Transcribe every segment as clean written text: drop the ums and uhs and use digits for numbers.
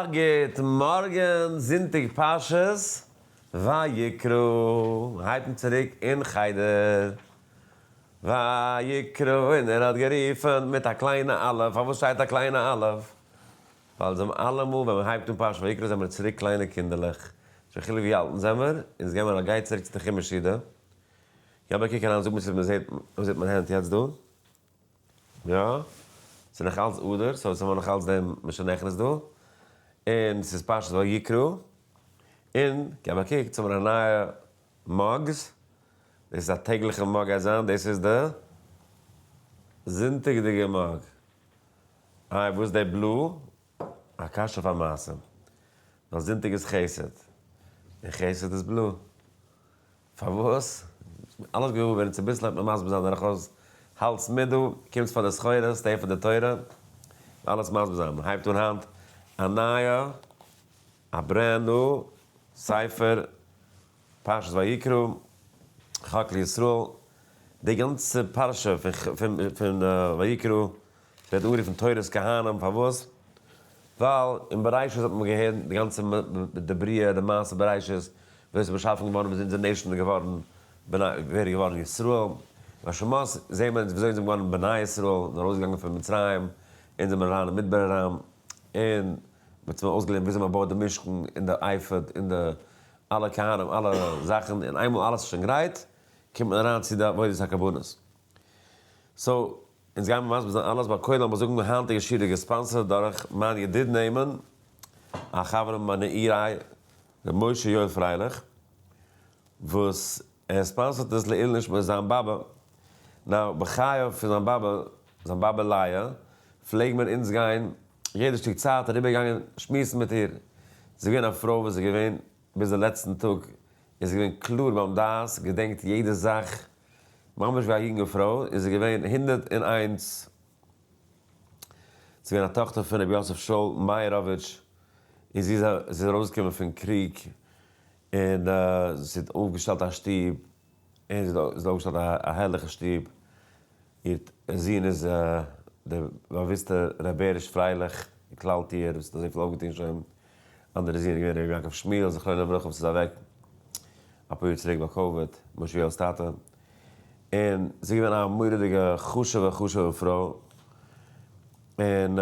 א גוט מארגן, זונטאג פרשת ויקרא, הייבט מען צוריק אין חדר, ויקרא און ער האט גערופן מיט א קליינע אלף, פארוואס שטייט א קליינע אלף? ווייל זיי האבן אלעמאל ווען מען הייבט אן פרשת ויקרא זעמער צוריק קליינע קינדערלעך, נישט קיין חילוק ווי אלט אונז זעמער, אונז געבן א גיי צוריק צו די חומש סעודה, געב א קוק אריין זאג מיר צו מען זעט, מען זעט מיין הענט יעצט דא? יא, ס'איז נאך אלץ אדר, so ס'האמיר נאך אלץ דעם משנכנס דא, און ס'איז פרשת ויקרא, און געב א קוק, צו האמיר א נייע mugs, דאס איז א טעגליכע mug גייט זיין, דאס איז די זונטאג'דיגע mug. איי וואס די blue? א קשיא אויף א מעשה, ווייל זונטאג איז חסד, און חסד איז blue. פארוואס? אלעס געוואר ווערן צוביסלעך וועט מען מסביר זיין דורכאויס האלטס מיט דא, קומטס פאר די סחורה, stay פאר די תורה, אלעס מסביר זיין, מען הייבט אן היינט א נייע א brand new ספר פרשת ויקרא, חק לישראל, די גאנצע פרשה פון ויקרא ווערט אנגערופן תורת כהנים, פארוואס? ווייל אין בראשית האט מען געהערט די גאנצע די בריאה, די מעשה בראשית, ווי עס איז באשאפן געווארן, ווי אזוי אונזער nation איז געווארן בני, ווער איז געווארן ישראל, ביי שמות זעהן מיר ווי אזוי אונז זענען געווארן בני ישראל און ארויסגעגאנגען פון מצרים, אונז זענען אריין אין מדבר אריין, און מען האט זיך אויסגעלערנט ווי אזוי מען בויט די משכן און די אפוד און די אלע כהנים אלע זאכן, און איינמאל אלעס איז שוין גרייט, קומט מען אריין צו די עבודת הקרבנות. so, אונז גיימער מסביר זיין אלעס, but קודם לאמיר זאגן היינטיגע שיעור איז גע sponsor ט דורך מיין ידיד נאמן, א חבר מנעורי, ר' משה יואל פרייליך, וואס ער sponsor ט עס לעילוי נשמת זיין באבע. now, בחייו פון זיין באבע, זיין באבע לאה, פלעג מען אונז גיין יעדע שטיק צייט אריבערגאנגען שמועסן מיט איר. זי איז געווען א פרוי וואס איז געווען ביז די לעצטן טאג איז זי געווען קלאר ביים דעת, געדענקט יעדע זאך, ממש ווי א יונגע פרוי, איז זי געווען 101, זי איז געווען א טאכטער פון רבי יוסף שאול מייעראוויטש, און זי איז ארויסגעקומען פון קריג, און זי האט אויפגעשטעלט א שטוב, און זי האט אויפגעשטעלט א הערליכע שטוב, איר זון איז דער באוויסטער ר' בעריש פרייליך, די כלל טוער וואס האט אזויפיל אויפגעטון שוין, אנדערע זון איז געווען ר' יעקב שמואל זכרונו לברכה וואס איז אוועק אפאר יאר צוריק ביי קאוויד, משה יואל'ס טאטע, און זי איז געווען א מורא'דיגע חשוב'ע חשוב'ע פרוי, און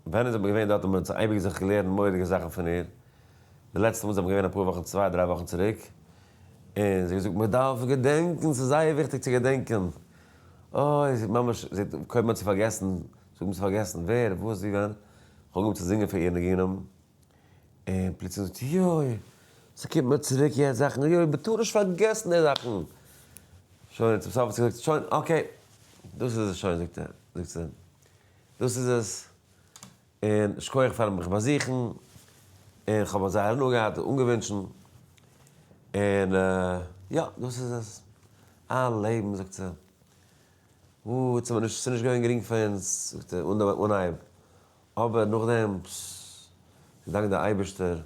ווען איז מען געווען דארט האט מען אייביג זיך געלערנט מורא'דיגע זאכן פון איר, די לעצטע מאל זענען מיר געווען אפאר וואכן צוויי דריי וואכן צוריק, און זי האט געזאגט מען דארף געדענקען ס'איז זייער וויכטיג צו געדענקען, אוי זי האט ממש זי האט קודם האט זי פארגעסן, זי האט אנגעהויבן צו פארגעסן ווער וואס ווי ווען, כ'האב אנגעהויבן צו זינגען פאר איר ניגונים, און פלוצלינג זאגט זי יוי ס'קומט מיר צוריק יעצט זאכן, יוי מ'טאר נישט פארגעסן די זאכן, שוין צום סוף האט זי געזאגט שוין okay דאס איז עס שוין זאגט ער זאגט זי דאס איז עס. און שכוח פארן מיך באזוכן, און כ'האב זייער הנאה געהאט, אנגעווינטשן, און יא, דאס איז עס. א לעבן, זאגט זי, וואו, ס'איז נישט געווען גרינג פאר אונז, זאגט זי, אנהייב, אבער נאכדעם, געדאנקט די אייבערשטער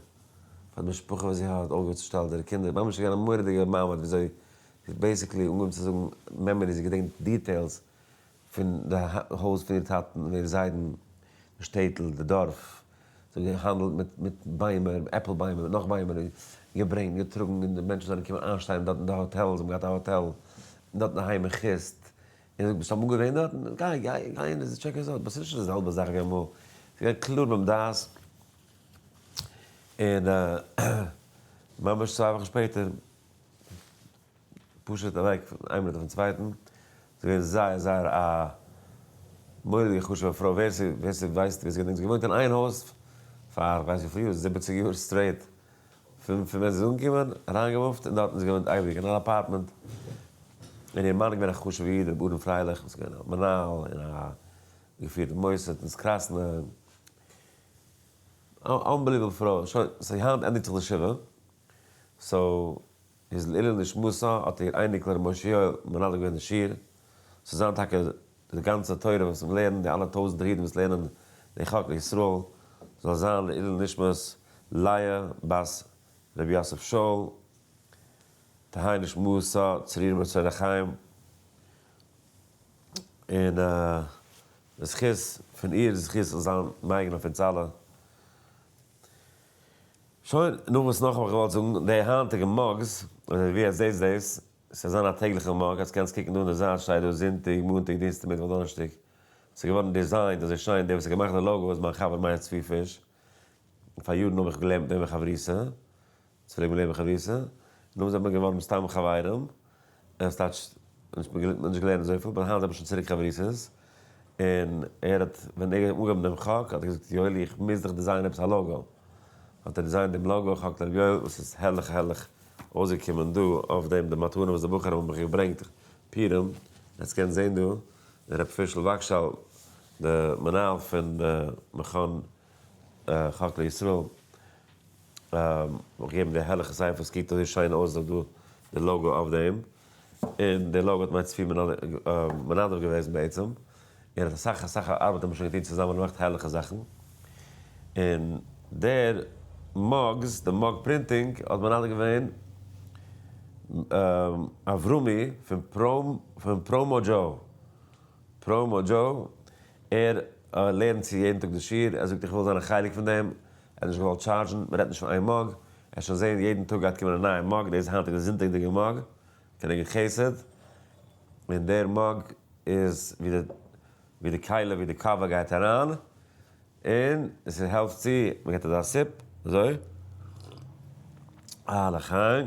פאר די משפחה וואס זי האט אויפגעשטעלט, אירע קינדער, ממש געווען א מורא'דיגע מעמד וויאזוי זי האט basically אנגעהויבן צו זאגן memories, זי געדענקט details פון די הויז פון איר טאטן און איר זיידן, די שטעטל, די דארף, זיי האבן געהאנדלט מיט מיט ביימער, עפל ביימער, מיט נאך ביימער, און געברענגט, געטראגן, און די מענטשן זענען געקומען איינשטיין דארט אין די האטעל, זיי האבן געהאט א האטעל, און דארט אינדערהיים אין חוסט, און זאגט, ביסט אמאל געווען דארטן? גיי, גיי, גיי און check עס out, but ס'איז נישט די זעלבע זאך ווי אמאל, ס'איז געווען קלאר ביים דעת, און ממש צוויי וואכן שפעטער. פשוט אוועק פון איין מינוט אויפן צווייטן, זי איז געווען זייער זייער א מורא'דיגע חשוב'ע פרוי, ווער ס'ווער ס'ווייסט ווער ס'געדענקט, זי האט געוואוינט אין איין הויז פאר כ'ווייס וויפיל יאר, זיבעציג יאר straight, פון פון ווען זי איז אנגעקומען, אריינגעמופט, און דארטן איז זי געוואוינט אייביג, אין אן apartment, און איר מאן איז געווען א חשוב'ע איד, ר' אהרן פרייליך, וואס איז געווען א מנהל און א געפירט מוסד אין סקראסנע, unbelievable פרוי, שוין, so היינט ענדיגט זיך די שבעה, so איז לעילוי נשמתה האט איר אייניקל ר' משה יואל מנדב געווען די שיעור, ס'זאל זיין טאקע די גאנצע תורה וואס מיר לערנען, די אלע טויזענטער אידן וואס לערנען די חק לישראל, זאל זיין לעילוי נשמת לאה בת ר' יוסף שאול, תהא נשמתה צרורה בצרור החיים, און די זכות פון איר זכות זאל זיין מגין אויף אונז אלע. שוין, נו וואס נאך האב איך געוואלט זאגן, די היינטיגע mugs, אדער ווי עס זעהט דאס, ס'זאל זיין א טעגליכע mug, אז קענסט קוקן דא אין די זייט שטייט דא זונטאג, מאנטאג, דינסטאג, מיטוואך, דאנערשטאג. ס'איז געווארן designed אזוי שיין, דער וואס האט געמאכט די logo איז מיין חבר מאיר צבי פיש, פאר יארן האב איך געלערנט מיט אים בחברותא, אונז פלעגן מיר לערנען בחברותא, נאכדעם זענען מיר געווארן סתם חברים, עס טייטש נישט מ'האט נישט געלערנט אזויפיל, but היינט זענען מיר שוין צוריק חברותות, און ער האט ווען ער האט אנגעהויבן דעם חק האט ער געזאגט יואלי איך מוז דיך design ען עפעס א logo, האט ער designed דעם logo חק לר' יואל וואס איז הערליך הערליך אויסגעקומען דא אויף דעם די מתנה וואס די בחורים האבן מיך געברענגט פורים, עטס קענט זען דא ר' פישל וואגשאל די מנהל פון די מכון חק לישראל מיך געגעבן די הערליכע ספר, ס'קוקט אזוי שיין אויס דא די logo אויף דעם, און די logo האט מאיר צבי מנדב געוועזן בעצם, און האט אסאך אסאך ארבעט האבן מיר שוין געטון צוזאמען געמאכט הערליכע זאכן, און דער mugs, די mug printing האט מנדב געווען אברומי פון פון פראומא דזשאו, פראומא דזשאו, ער לערנט צו יעדן טאג די שיעור, ער זאגט איך וויל זיין א חלק פון דעם, ער האט נישט געוואלט charge ן, מען רעדט נישט פון איין mug, ער וועט שוין זען יעדן טאג גייט קומען א נייע mug, דאס איז היינט די זונטאג'דיגע mug, כנגד חסד, און דער mug איז ווי די ווי די כלי ווי די קאווע גייט אריין, און עס העלפט צו, מען געבט אזא sip, אזוי, א לחיים,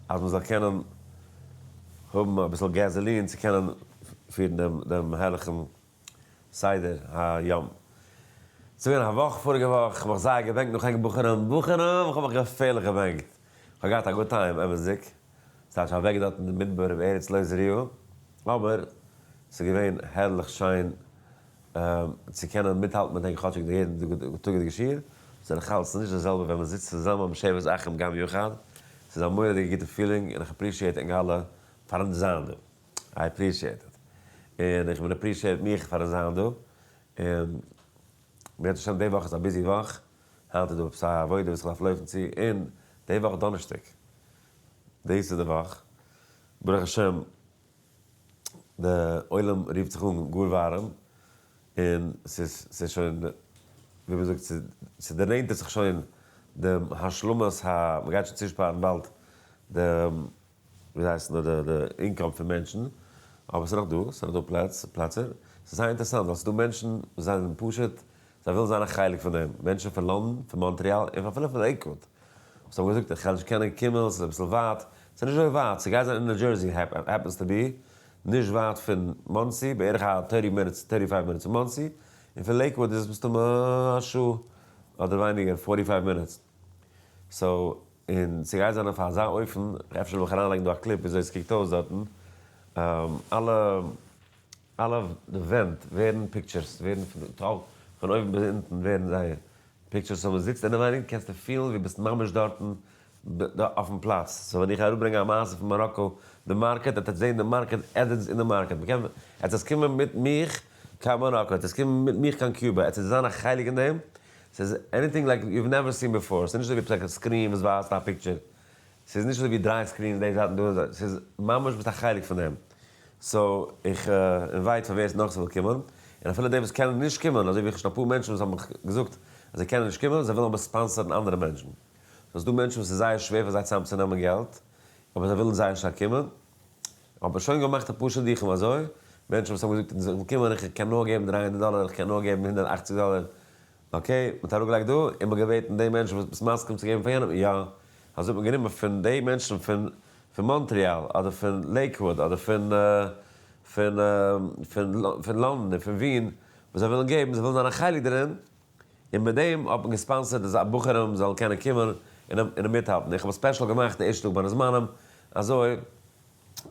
אז מען זאל קענען האבן אביסל gasoline צו קענען פירן דעם דעם הערליכן סדר היום. ס'איז געווען א וואך פאריגע וואך, כ'האב מיך זייער געבענקט נאך ענק בחורים, בחורים כ'האב מיך געפערליך געבענקט, כ'האב געהאט א good time אמת'דיג, ס'טייטש אוועק דארט אין די מדבר בארץ לא זרועה, אבער ס'איז געווען הערליך שיין צו קענען מיטהאלטן מיט ענק כאטשיג די יעדן טאג'דיגע שיעור, ס'איז נאך אלץ נישט די זעלבע ווען מ'זיצט צוזאמען בשבת אחים גם יחד, ס'איז א מורא'דיגע גוטע feeling און איך appreciate ענק אלע פארן זיין דא. I appreciate it. און איך בין appreciate מיך פארן זיין דא. און בעזרת השם די וואך איז א busy וואך. היינט איז דא עפעס א עבודה וואס איך דארף לויפן צו. און די וואך דאנערשטאג. דאס איז די וואך. ברוך השם די עולם רופט זיך אן גאר ווארעם. און ס'איז ס'איז שוין ווי מ'זאגט ס'דערנענטערט זיך שוין דעם השלמת ה מ'גייט שוין צושפארן באלד די ווי הייסט נאר די די income פון מענטשן, אבער ס'איז נאך דא, ס'איז נאך דא פלעץ, פלעצער, ס'איז זייער אינטערעסאנט ווייל ס'איז דא מענטשן וואס זענען פשוט, זיי ווילן זיין א חלק פון דעם, מענטשן פון לאנדאן, פון מאנטריאל, און אפילו פון לעיקוואוד, וואס האבן געזאגט איך וועל נישט קענען קומען, ס'איז אביסל ווייט, ס'איז נישט אזוי ווייט, ס'גייט זיין אין ניו דזשערסי happens to be, נישט ווייט פון מאנסי, בערך א thirty minutes, thirty five minutes פון מאנסי, און פון לעיקוואוד איז עס מסתמא א שעה אדער ווייניגער, forty five minutes, so און ס'גייט זיין אויף אזא אופן, אפשר וועל איך אריינלייגן דא א clip וויאזוי ס'קוקט אויס דארטן, אלע אלע די ווענט ווערן pictures, ווערן פון אויבן ביז אונטן ווערן זיי pictures, so מ'זיצט אינעווייניג קענסטו פילן ווי ביסט ממש דארטן אויפן פלאץ, so ווען איך אראפברענג א מעשה פון מאראקא די market, וועט עטס זען די market עדענס אין די market, מ'קען עטס עס קומען מיט מיך קיין מאראקא, עטס עס קומען מיט מיך קיין קובא, עטס עס זיין א חלק אין דעם, ס'איז anything like you've never seen before, ס'איז נישט אזוי ווי עפעס א screen וואס ווייזט א picture, ס'איז נישט אזוי ווי דריי screens די זייט און דא זייט, ס'איז ממש ביסט א חלק פון דעם. so איך invite פאר ווער נאך ס'וויל קומען, און אפילו די וואס קענען נישט קומען, אזוי ווי איך האב שוין אפאר מענטשן וואס האבן מיך געזאגט אז זיי קענען נישט קומען, זיי ווילן אבער sponsor ן אנדערע מענטשן. so ס'איז דא מענטשן וואס ס'איז זייער שווער פאר זיי צוזאמצונעמען געלט, אבער זיי ווילן זייער שטארק קומען, האט מען שוין געמאכט אפאר שידוכים אזוי, מענטשן וואס האבן געזאגט איך וויל קומען איך קען נאר געבן 300 דאלער איך קען נאר געבן 180 דאלער, okay, מען האט אראפגעלייגט דא און מען האט געבעטן די מענטשן וואס ביסט מסכים צו געבן פאר יענעם, יא, אזוי האט מען גענומען פון די מענטשן פון פון מאנטריאל אדער פון לעיקוואוד אדער פון פון פון פון לאנדאן און פון ווין וואס זיי ווילן געבן, זיי ווילן זיין א חלק דערין, און מיט דעם האט מען גע sponsor ט אז בחורים זאלן קענען קומען און און מיטהאלטן, איך האב עס special געמאכט די ערשטע טאג ביי די זמנים, אזוי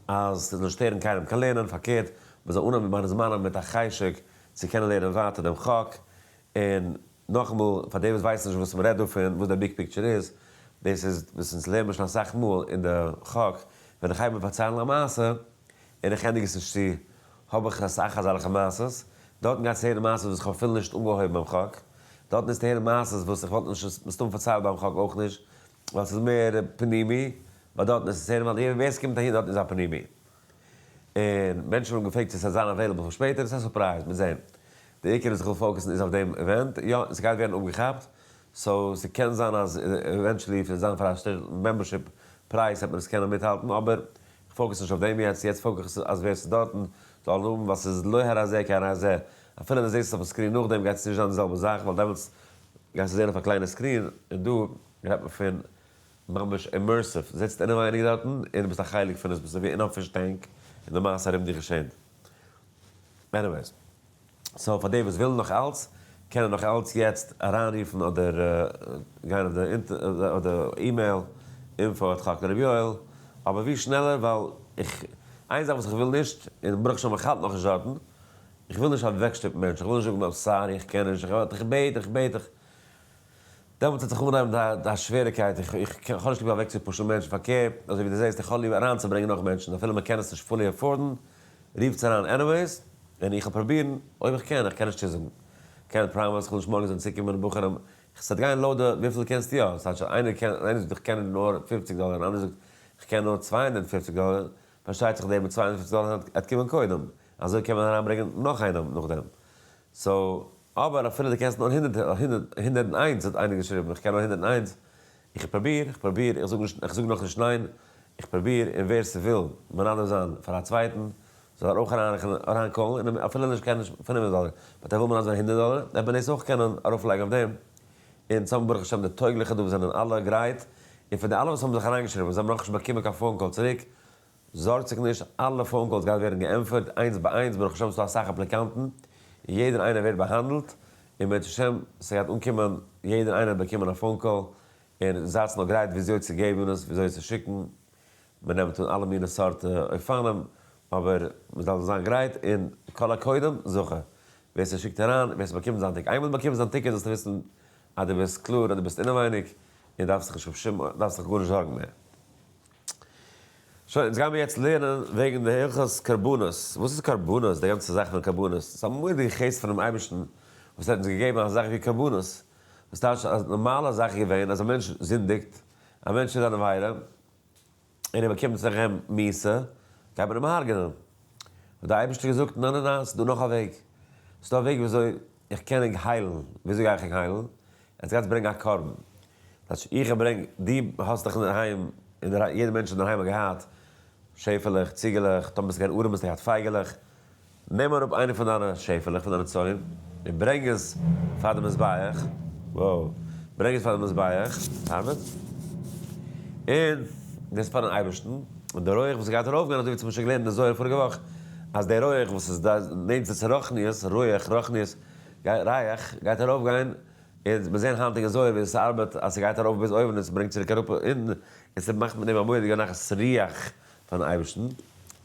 אז ס'זאל נישט שטערן קיינעם קיין לערנען, פארקערט, מען זאל אנהויבן ביי די זמנים מיט א חשק צו קענען לערנען ווייטער דעם חק, און נאכאמאל, פאר די וואס ווייסן נישט וואס מען רעדט דא פון, וואס דער big picture איז, דאס איז וואס אונז לערנען מיר שוין אסאך מאל אין די חק, ווען איך הייב אן פארציילן א מעשה, און איך ענדיג עס נישט צו, האב איך אסאך אזעלכע מעשות, דארטן גייסטו הערן מעשות וואס איך האב אפילו נישט אנגעהויבן ביים חק, דארטן וועסטו הערן מעשות וואס איך וואלט נישט מסתם פארציילט ביים חק אויך נישט, ווייל ס'איז מער פנימי, ווייל דארטן איז עס הערן ווייל ווער ס'קומט אהין דארטן איז א פנימי. און מענטשן האבן געפרעגט צו ס'וועט זיין available פאר שפעטער, ס'איז א surprise, מ'וועט זען. די עיקר וואס איך וויל focus ן איז אויף דעם event, יא, ס'גייט ווערן אפגעכאפט. so ס'קען זיין אז eventually וועט זיין פאר א שטיקל membership פרייז וועט מען עס קענען מיטהאלטן, אבער כ'focus נישט אויף דעם יעצט, יעצט focus איך אז ווער ס'איז דארטן זאל האבן ווייל ס'איז לא הרי זה כהרי זה, אפילו דו זעסט עס אויפן screen נאכדעם גייט עס נישט זיין די זעלבע זאך ווייל דעמאלטס גייסטו זען אויף א קליינע screen און דא רעדט מען פון ממש immersive, זיצט אינעווייניג דארטן און דו ביסט א חלק פון עס, ביסט אזויווי אין א fish tank און די מעשה ארום דיר געשענט. Anyways. So פאר די וואס ווילן נאך אלץ, קענען נאך אלץ יעצט אריינרופן אדער גיין אויף די אדער אימעיל info at חק ר' יואל, אבער ווי שנעלער ווייל איך, איין זאך וואס איך וויל נישט, און ברוך השם איך האלט נאכנישט דארטן, איך וויל נישט אוועקשטופן מענטשן, איך וויל נישט זאגן I'm sorry איך קען נישט, איך בעט איך בעט איך, דעמאלטס וועט זיך אנהייבן די שוועריקייט, איך האב נישט ליב אוועקצופושן מענטשן, פארקערט, אזוי ווי דו זעסט איך האב ליב אריינצוברענגען נאך מענטשן אפילו מען קען עס נישט fully afford ן, רופטס אריין anyways, און איך וועל פרובירן אויב איך קען, איך קען נישט צוזאגן, קען promise, איך וויל נישט מארגן זאלן צוקומען בחורים, ס'וועט גיין לויט די וויפיל דו קענסט יא, ס'טייטש אז איינער קען, איינער זאגט איך קען נאר 50 דאלער און אנדערע זאגט איך קען נאר 250 דאלער, פארשטייט זיך דער מיט 250 דאלער וועט קומען קודם, אזוי קען מען אריינברענגען נאך איינעם נאכדעם. So, אבער אפילו דו קענסט נאר הונדערט, 101 האט איינער געשריבן, איך קען נאר 101, איך פרוביר, איך פרוביר, איך זאג נישט, איך זאג נאכנישט ניין, איך פרוביר, און ווער ס'וויל מנדב זיין פאר א צווייטן, זאל ער אויך אריין call ן, און אפילו נישט קען נישט 500 דאלער, but ער וויל מנדב זיין 100 דאלער, וועט מען דאס אויך קענען ארויפלייגן אויף דעם. אונז האבן ברוך השם די טויגליכע דא וואס זענען אלע גרייט, און פון די אלע וואס האבן זיך אריינגעשריבן, זיי האבן נאכנישט באקומען קיין phone call צוריק, זארגט זיך נישט, אלע phone calls גייט ווערן געענטפערט איינס ביי איינס, ברוך השם ס'דא אסאך אפליקאנטן, און יעדער איינער ווערט באהאנדלט, און בעזרת השם ס'גייט אנקומען, יעדער איינער וועט באקומען א phone call, און זייטס נאר גרייט וויאזוי צו געבן עס, וויאזוי צו שיקן, מען נעמט אן אלע מיני סארט אופנים, אבער מען זאל זיין גרייט, און כל הקודם זכה, ווער ס'שיקט אריין, ווער ס'באקומט זיין ticket, איינמאל דו באקומסט דיין ticket זאלסטו וויסן אז דו ביסט קלאר אז דו ביסט אינעווייניג, און דארפסט זיך נישט דארפסט זיך גארנישט זארגן מער. שוין, אונז גיימיר יעצט לערנען וועגן די הלכות קרבנות. וואס איז קרבנות? די גאנצע זאך פון קרבנות. ס'איז א מורא'דיגע חסד פונעם אייבערשטן וואס ער האט אונז געגעבן א זאך ווי קרבנות. וואס טייטש אז נארמאלע זאך איז געווען אז א מענטש זינדיגט, א מענטש טוט אן עבירה, און ער באקומט זיך אים מיתה, גייט מען אים הרג'נען. האט דער אייבערשטער געזאגט, ניין ניין ניין, ס'איז דא נאך א וועג. ס'איז דא א וועג וויאזוי איך קען ענק היילן. וויאזוי גיי איך ענק היילן? עטס גייטס ברענגען א קרבן. טייטש איך ברענג, דו האסט דאך אינדערהיים, יעדער מענטש אינדערהיים האט געהאט שעפעלעך, ציגעלעך, טאמער ביסטו געווען ארעם האסטו געהאט פייגעלעך, נעם אראפ איינע פון דיינע שעפעלעך, פון דיינע צאן, און ברענג עס פאר די מזבח, וואו, ברענג עס פאר די מזבח, ארבעט, און דאס פארן אייבערשטן, און די רויעך וואס גייט ארויפגיין, אזוי ווי צום משל געלערנט אין די זוהר פאריגע וואך, אז די רויעך וואס איז נענטער צו רוחניות, רויעך, רוחניות, ריח, גייט ארויפגיין, און מיר זעהן היינט אין זוהר ווי עס ארבעט אז ס'גייט ארויף ביז אויבן און ס'ברענגט צוריק אראפ אונטן, און ס'מאכט מיט דעם א מורא'דיגע נחת רוח פארן אייבערשטן,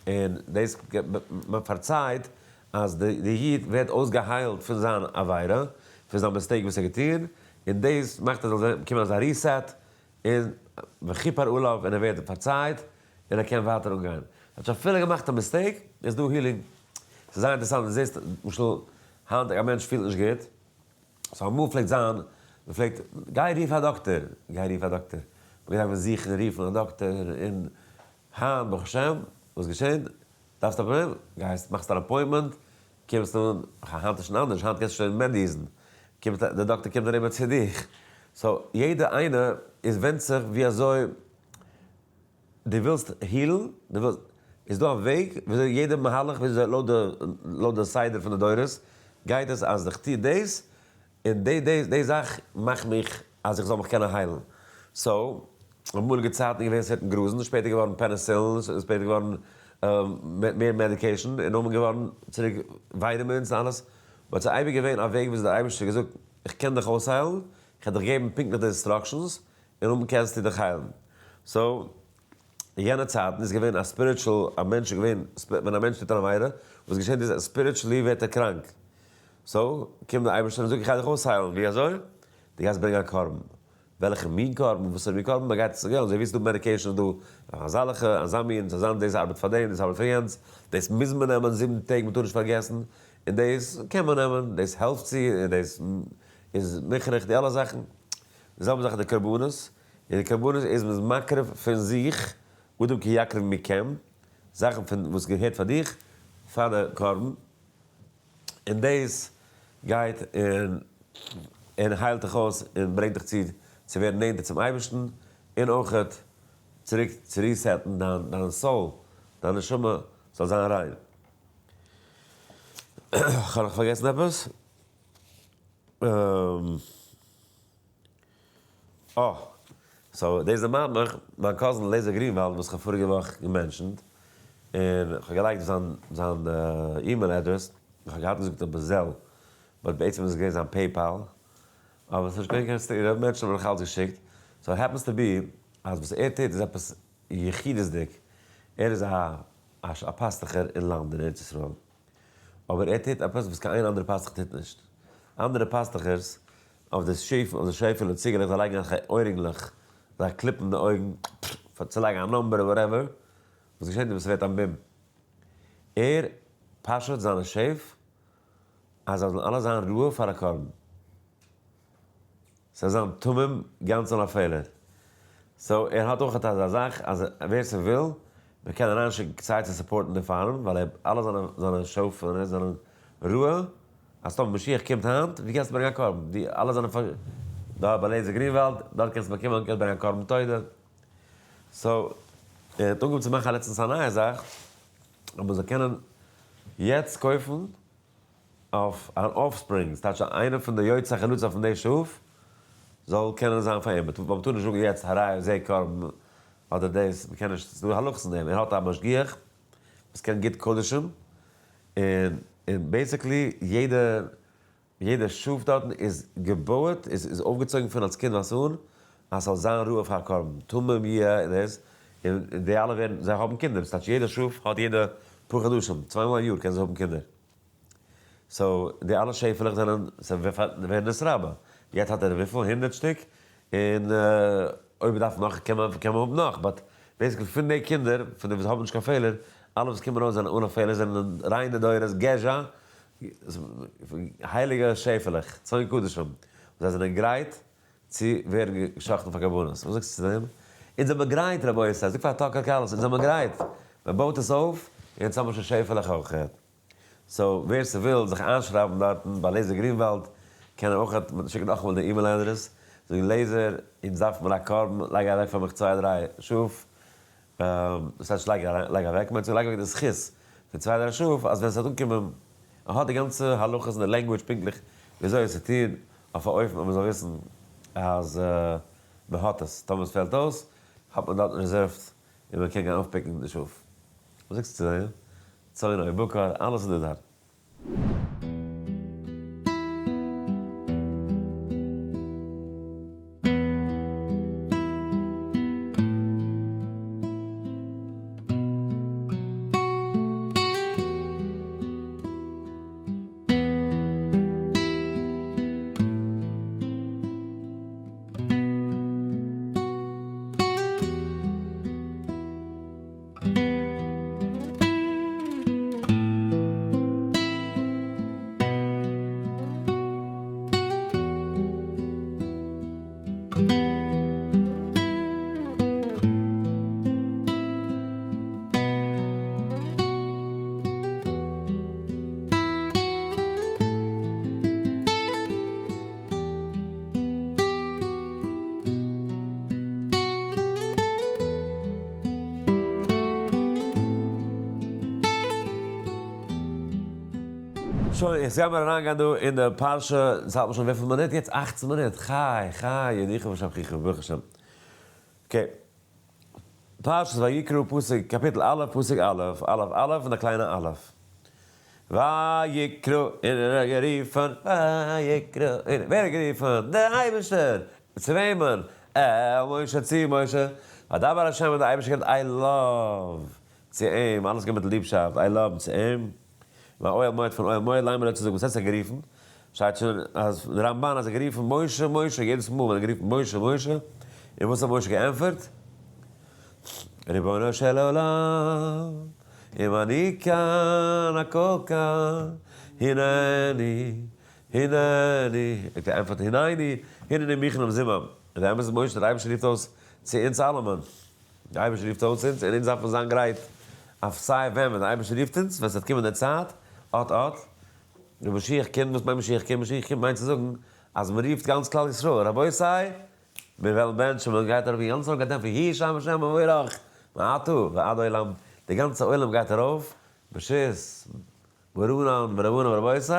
און דאס מען פארצייט אז די איד ווערט אויסגעהיילט פון זיין עבירה, פון זיין mistake וואס ער האט געטון, און דאס מאכט ער זאל באקומען אזא reset, און וכיפר עליו און ער ווערט פארצייט, און ער קען ווייטער אנגיין. ער האט שוין אפילו געמאכט א mistake, איז דא healing. ס'איז זייער אינטערעסאנט, דו זעסט למשל היינט א מענטש פילט נישט גוט, so אמאל פלעגט זיין, מען פלעגט, גיי רוף א דאקטער, גיי רוף א דאקטער, מען גייט זוכן רופן א דאקטער, און היינט ברוך השם, וואס געשען? דארפסט א פראבלעם? גייסט מאכסט אן appointment, קומסט אן, היינט איז שוין אנדערש, היינט קענסטו שוין מעדיזן, קומט די דאקטער קומט אריבער צו דיך, so יעדע איינע איז ווענדט זיך ווי אזוי דו ווילסט heal ן, דו ווילסט, איז דא א וועג וויאזוי יעדע מהלך וויאזוי לויט די לויט די סדר פון די דורות גייט עס אז איך טו דאס און די די די זאך מאכט מיך אז איך זאל מיך קענען היילן. So, אמאליגע צייטן איז געווען certain גראזן, שפעטער געווארן פעניסילין, ס'איז שפעטער געווארן מער medication, און נאכדעם געווארן צוריק vitamins און אלעס, but ס'איז אייביג געווען א וועג וויאזוי דער אייבערשטער האט געזאגט איך קען דיך אויסהיילן, איך וועל דיך געבן פונקטליך די instructions, און אויב קענסטו דיך היילן. So, אין יענע צייטן איז געווען א spiritual, א מענטש איז געווען, ווען א מענטש טוט אן עבירה, וואס געשעט איז אז spiritually ווערט ער קראנק. So, קומט דער אייבערשטער און זאגט איך גיי דיך אויסהיילן. ווי אזוי? דו גייסט ברענגען א קרבן. וועלכע מין קרבן? וואסערע מין קרבן? מען גייט עס אזוי ווי עס איז דא medication איז דא אזאלעכע, אזא מין, אזא דאס ארבעט פאר דעם, דאס ארבעט פאר יענץ, דאס מוז מען נעמען זיבן טעג, מען טאר נישט פארגעסן, און דאס קען מען נעמען, דאס העלפט צו, און דאס איז מוכרח, די אלע זאכן. די זעלבע זאך די קרבנות, און די קרבנות איז מ'איז מקריב פון זיך, אדם כי יקריב מכם, זאכן פון וואס געהערט פאר דיך, פאר די קרבן, און דאס גייט און. און היילט דיך אויס און ברענגט דיך צו צו ווערן נענטער צום אייבערשטן, און אויכעט צוריק צו reset ן דיין דיין soul, דיין נשמה זאל זיין ריין. כ'האב נאך פארגעסן עפעס? אה, so דאס דערמאנט מיך מיין cousin לעזער גרינוואלד וואס כ'האב פאריגע וואך גע mention ט, און כ'האב געלייגט זיין זיין email address, כ'האב געהאט געזאגט אויף Zelle, but בעצם איז עס געווען זיין PayPal, אבער ס'איז נישט געווען קיין סתירה, רוב מענטשן האבן נאך אלץ געשיקט, so happens to be אז וואס ער טוט איז עפעס יחידות'דיג, ער איז א א פאסטוכער אין לאנד אין ארץ ישראל, אבער ער טוט עפעס וואס קיין איין אנדערע פאסטוך טוט נישט, אנדערע פאסטוכערס אויף די שיף אויף די שעפעלע ציגעלעך זיי לייגן אזעלכע אוירינגלעך זיי קליפן די אויגן פאר צו לייגן א number whatever, וואס געשעט ווען ס'ווערט א מום? ער פאשעט זיינע שעף אז זיי זאלן אלע זיין ראוי פאר א קרבן. ס'זאל זיין תמים גאנץ אן א פעלער. so ער האט אויך אזא זאך אז ווער ס'וויל מ'קען אריינשיקן סיי צו support ן די farm ווייל ער אלע זיינע זיינע שעפעלע זענען ראוי אז טאמער משיח קומט היינט ווי קענסטו ברענגען א קרבן די אלע זענען פאר דארט ביי לעזער גרינוואלד דארט קענסטו באקומען קענסט ברענגען א קרבן תודה. so ער האט אנגעהויבן צו מאכן לעצטנס א נייע זאך אז מ'זאל קענען יעצט קויפן אויף אן offspring, ס'טייטש אז איינער פון די יוצאי חלוצה פון די שאף זאל קענען זיין פאר אים, ווייל מ'טאר נישט זאגן יעצט הרי זה קרבן אדער דאס, מ'קען נישט, ס'איז דא הלכות אין דעם, ער האט א משגיח וואס קען גוט קדשים, און און basically יעדע יעדע שאף דארטן איז געבויעט, איז איז אויפגעצויגן פון אלס קינד ווייז אן אז ס'זאל זיין ראוי פאר א קרבן, תמים יהיה און דאס, און די אלע ווערן, זיי האבן קינדער, ס'טייטש יעדע שאף האט יעדע פאר חדשים, צוויי מאל א יאר קען זי האבן קינדער. so די אלע שעפעלעך זענען, ווערן נתרבה. יעצט האט ער וויפיל? 100 שטיק? און אויב מ'דארף נאך קען מען קען מען האבן נאך, but basically פון די קינדער, פון די וואס האבן נישט קיין פעלער, אלע וואס קומען ארויס זענען אן א פעלער, זענען ריינע דורות, גזע, הייליגע שעפעלעך, צאן קדשים, זיי זענען גרייט צו ווערן געשאכטן פאר קרבנות. וואס זאגסטו צו דעם? אונז זעמער גרייט רבותי, זאג פאר טאקער קארלסאן, אונז זעמער גרייט! מען בויט עס אויף, און אונז האבן שוין שעפעלעך אויכעט. so ווער ס'וויל זיך איינשרייבן דארטן ביי לעזער גרינוואלד קען ער אויכעט שיקן נאכאמאל די email address, זאגן לעזער אונז דארף מיר א קרבן, לייג אוועק פאר מיך צוויי דריי שאף, דאס הייסט לייג לייג אוועק, מיינט צו לייג אוועק די זכות פון צוויי דריי שאף אז ווען ס'וועט אנקומען, ער האט די גאנצע הלכות און די language פונקטליך וויאזוי עס צו טון אויף א אופן אז מ'זאל וויסן אז מ'האט עס, טאמער עס פעלט אויס האט מען דארטן reserved און מ'קען גיין אויפ pick ן די שאף. וואס זאגסטו צו דעם? צאן או בקר, אלעס איז דא דארט. שוין, יעצט גיימער אריינגיין דא אין די פרשה, עס האלט מען שוין וויפיל מינוט יעצט? 18 מינוט, חי חי ידיך ושבחיך, ברוך השם. okay. פרשת ויקרא פסוק קאפיטל א' פסוק א', א' א' און א קליינע א'. ויקרא, און ער האט גערופן, ויקרא, און ווער האט גערופן? דער אייבערשטער! צו וועמען? אל משה, צו משה. וידבר השם און דער אייבערשטער גערעדט אליו, צו אים, אלעס געווען מיט ליבשאפט, אליו, צו אים. מהאוהל מועד פון אוהל מועד לאמר האט צו זאגן וואס הייסט ער האט גערופן? שטייט שוין אז די רמבן אז ער האט גערופן משה משה יעדעס מאל ווען ער האט גערופן משה משה און וואס האט משה געענטפערט? רבונו של עולם אם אני כאן הכל כאן הנני הנני האט ער געענטפערט הנני הנני מוכן למזומן און די אמת איז משה דער אייבערשטער רופט אויס צו אונז אלעמען דער אייבערשטער רופט אויס אונז און אונז דארף מען זיין גרייט אויף סיי ווען, ווען דער אייבערשטער רופט אונז, ווען ס'וועט קומען די צייט, אט אט, ווען משיח קומט, וואס מיינט משיח קומט? משיח קומט מיינט צו זאגן אז מען רופט גאנץ כלל ישראל, רבותי, מיר וועלן בענטשן, מען גייט ארויף, די גאנצע עולם גייט ענטפערן, יהי שם השם מבורך, מעתה ועד עולם, די גאנצע עולם גייט ארויף, ברשות מרנן ורבנן ורבותי,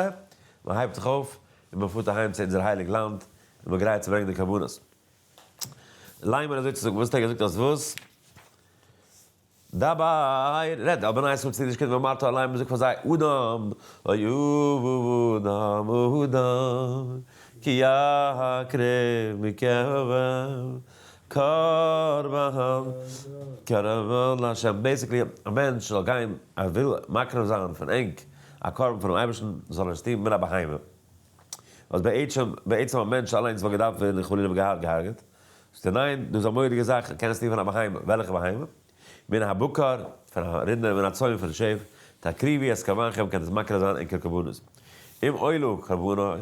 מען הייבט זיך אויף און מען פארט אהיים צו אונזער הייליג לאנד, און מען גרייט צו ברענגען די קרבנות. ליימער אזוי צו זאגן, וואס האט ער געזאגט אז וואס? דאביי, רעד אל בני ישראל צו אידישע קינדער ואמרת אליהם און זאג פאר זיי, אדם, אוי אדם, אדם, כי יקריב מכם קרבן, קרבן לה', basically א מענטש זאל גיין, ער וויל מקריב זיין פון ענק א קרבן פונעם אייבערשטן, זאל ער עס טון מן הבהמה, וואס בעצם א מענטש אליינס וואלט געדארפט ווערן חלילה געהארגעט, זאגט ער ניין, דאס איז א מורא'דיגע זאך, ער קען עס טון פון א בהמה, וועלכע בהמה? מן הבקר, פון א רינדער, מן הצאן, פון שעף, תקריבו את קרבנכם, קענט עס מקריב זיין ענקער קרבנות. אם עולה קרבנו,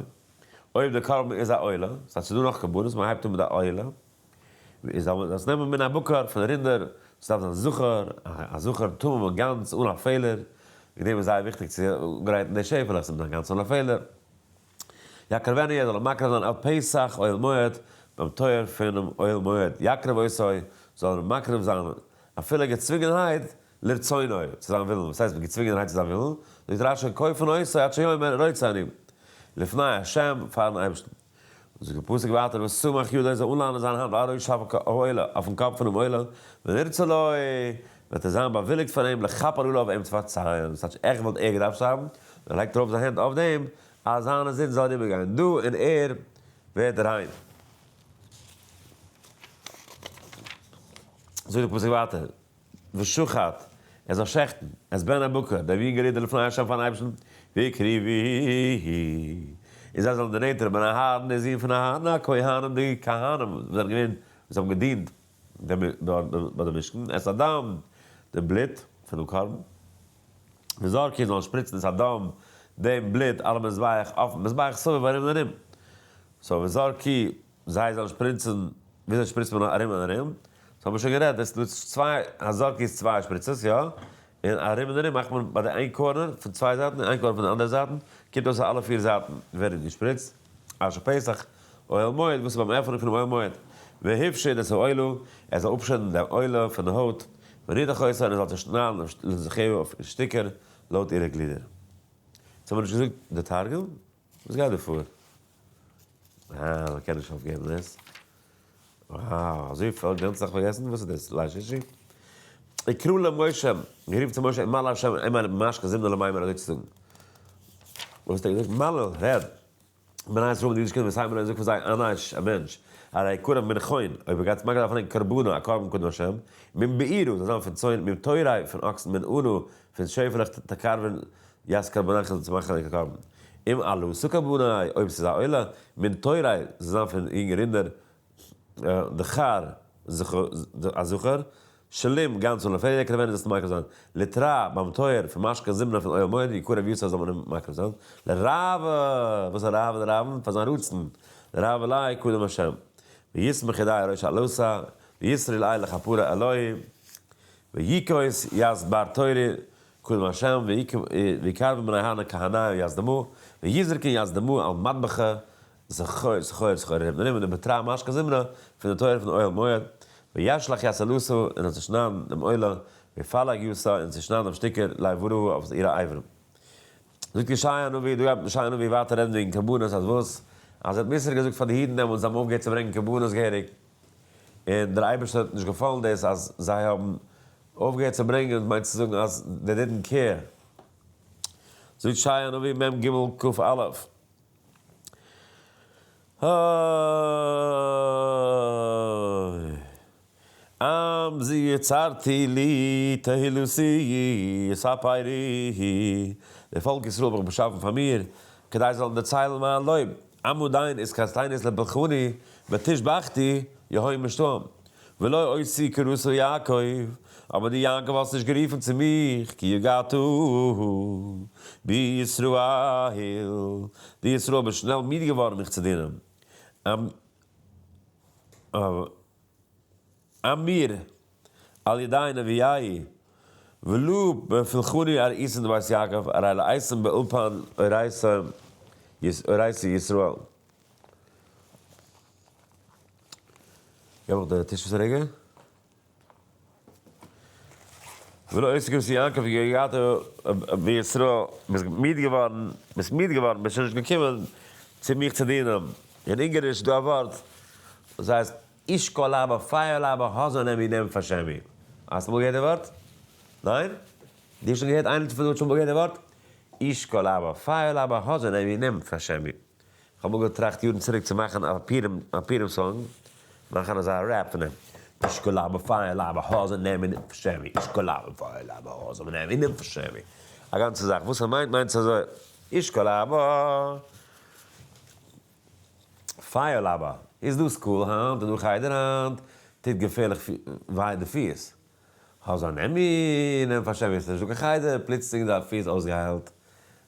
אויב די קרבן איז א עולה, ס'הייסט ס'איז דא נאך קרבנות, מען הייבט אן מיט א עולה, איז זאל מען דאס נעמען מן הבקר, פון רינדער, ס'דארף זיין זכר, א זכר תמים און גאנץ, אן א פעלער, וועגן דעם איז זייער וויכטיג צו אנגרייטן די שעפעלעך, ס'זאל זיין גאנץ אן א פעלער. יקריבנו ער זאל אים מקריב זיין אל פתח אוהל מועד, ביים טויער פונעם אוהל מועד, יקריב אותו, זאל ער אים מקריב זיין, אפילו געצווינגענהייט, לרצונו, צו זיין ווילן, וואס הייסט געצווינגענהייט צו זיין ווילן? זאגט רשי, כופין אותו עד שיאמר רוצה אני, לפני ה', פארן אייבערשטן. זאגט דער פסוק ווייטער, וסמך ידו זאל אנלאנען זיין האנט על ראש העולה, אויפן קאפ פונעם עולה, ונרצה לו, וועט ער זיין באוויליגט פאר אים, לכפר עליו, אים צו פארצייען, דאס טייטש עכט וואלט ער געדארפט שטארבן, ער לייגט ארויף זיין הענט אויף דעם, אז זיינע זינד זאל אריבערגיין דא און ער ווערט ריין. זאגט דער פסוק ווייטער, ושחט, ער זאל שעכטן, את בן הבקר, דעם יונגער רידער לפני ה' פארן אייבערשטן, והקריבו, און זיי זאלן דערנענטערן בני אהרן, די זין פון אהרן הכהנים, די כהנים וואס זענען געווען, וואס האבן געדינט ביי דעם משכן, את הדם, דעם בלוט פונעם קרבן, וזרקו, זאלן שפריצן את הדם, דעם בלוט, על המזבח, אויפן מזבח סביב ארום און ארום. so וזרקו, זיי זאלן שפרינצן, וויאזוי שפריצט מען ארום און ארום? so האבן מיר שוין גערעדט, דאס איז צוויי, הזרקו איז צוויי שפריצעס, יא? און ארום און ארום מאכט מען ביי די איין corner פון צוויי זייטן און איין corner פון די אנדערע זייטן, קומט אויס אז אלע פיר זייטן ווערן געשפריצט, אשר פתח אוהל מועד, וואס איז ביים עפענונג פונעם אוהל מועד, והפשיט את העולה, ער זאל אפשערן דעם עולה פון די הויט, וניתח אותה, און ער זאל צעשניידן לנתחיו אויף שטיקער לויט אירע גלידער. יעצט האבן מיר נישט געזאגט די תרגום? וואס גייט דא פאר? אה, מען קען נישט אויפגעבן דאס. וואו, אזוי פיל גאנצע זאך פארגעסן? וואס איז דאס? ליל שישי? יקראו למשה, גערופן צו משה, מל השם, אים א משקה זימנא למימר אזוי צו זאגן. וואס האט ער געזאגט? מלל, רעד. בני ישראל מיט די אידישע קינדער ותאמר און זאג פאר זיי, אן איש, א מענטש, הרי יקרב מן חון, אויב ער גייט מקריב זיין קרבנו, א קרבן קודם השם, מן בעירה, זאל זיין פון צאן, מן תורי, פון אקסן, מן ענה, פון שעפעלעך, תקרבון, ית קרבנכם צו מאכן ענקער קרבן. אם עלתה קרבנה, אויב ס'איז א עולה, מן תורי, זאל זיין פון יונגע רינדער, דכר, א זכר, שלים, גאנץ אן א פעלער, יקרבנו זאלסטו מקריב זיין. לתרע, ביים טויער, פון משכן זמנה פון אוהל מועד, יקרב יצר זאל מען אים מקריב זיין. לרעוא, וואס איז רעוא לרעוון? פאר זיין רצון. לרעוא ליה קדם השם. ויסמך ידי על ראש העלתה, וישרי ליה לכפרה אלוהי, ויקוס ית בר תורי, קדם השם, ויקרבן בני אהרן כהניו ית דמו, ויזרקן ית דמו על מטבחה, זכור זכור זכור ר' נעמען די בתרא משקה זמרה פון די טויער פון אוהל מועד, וישלח ית עלתה און האט צעשניידן דעם עולה, ויפלג יתה און צעשניידן אויף שטיקער לאבריה אויף אירע אברים. זאגט ישעיה הנביא, דא גייט ישעיה הנביא ווייטער רעדן וועגן קרבנות אז וואס? אז ער האט מוסר געזאגט פאר די אידן דעמאלטס זיי האבן אויפגעהערט צו ברענגען קרבנות געהעריג, און דער אייבערשטער האט נישט געפאלן דאס אז זיי האבן אויפגעהערט צו ברענגען, מיינט צו זאגן אז they didn't care. זאגט ישעיה הנביא מ ג כ א. אוי. עם זו יצרתי לי תהלתי יספרו, די פאלק ישראל האב איך באשאפן פאר מיר, כדי זיי זאלן דערציילן מיין לויב, עם עדיין איז קאסטיינעס לפלחני ותשבחתי יהא משתאים, ולא אותי קראת יעקב, אבער דו יעקב האסט נישט גערופן צו מיך, כי יגעת בישראל, דו ישראל ביסט שנעל מיד געווארן מיך צו דינען, אמיר על ידי נביאי, ולא בפלחני אראיסן דבית יעקב, ארי לאיסן באולפן אורייתא ישראל. געב מיך די tissues א רגע. ולא עוסק עם יעקב יגעת בישראל, ביסט מיד געווארן, ביסט מיד געווארן, ביסט שוין נישט געקומען צו מיך צו דינען. אין אונגאריש איז דא א ווארט וואס הייסט אישקאלאבא, פייערלאבא, האזאנעמי, נעם פארשעמי. האסט אמאל געהערט די ווארט? ניין? דו האסט שוין געהערט? איינער פון דא האט שוין אמאל געהערט די ווארט? אישקאלאבא, פייערלאבא, האזאנעמי, נעם פארשעמי. כ'האב אמאל געטראכט יארן צוריק צו מאכן א פורים א פורים song, מאכן אזא rap פון דעם, אישקאלאבא פייערלאבא האזאנעמי נעם פארשעמי, אישקאלאבא פייערלאבא האזאנעמי נעם פארשעמי. א גאנצע זאך, וואס ער מיינט מיינט עס אזוי, אישקאלאבא פייערלאבא איז דא school היינט און דא חדר היינט, טוט געפערליך וויי די פיס, האסט אן עמי נעם פארשעם איז נישט דא קיין חדר, פלוצלינג די פיס אויסגעהיילט,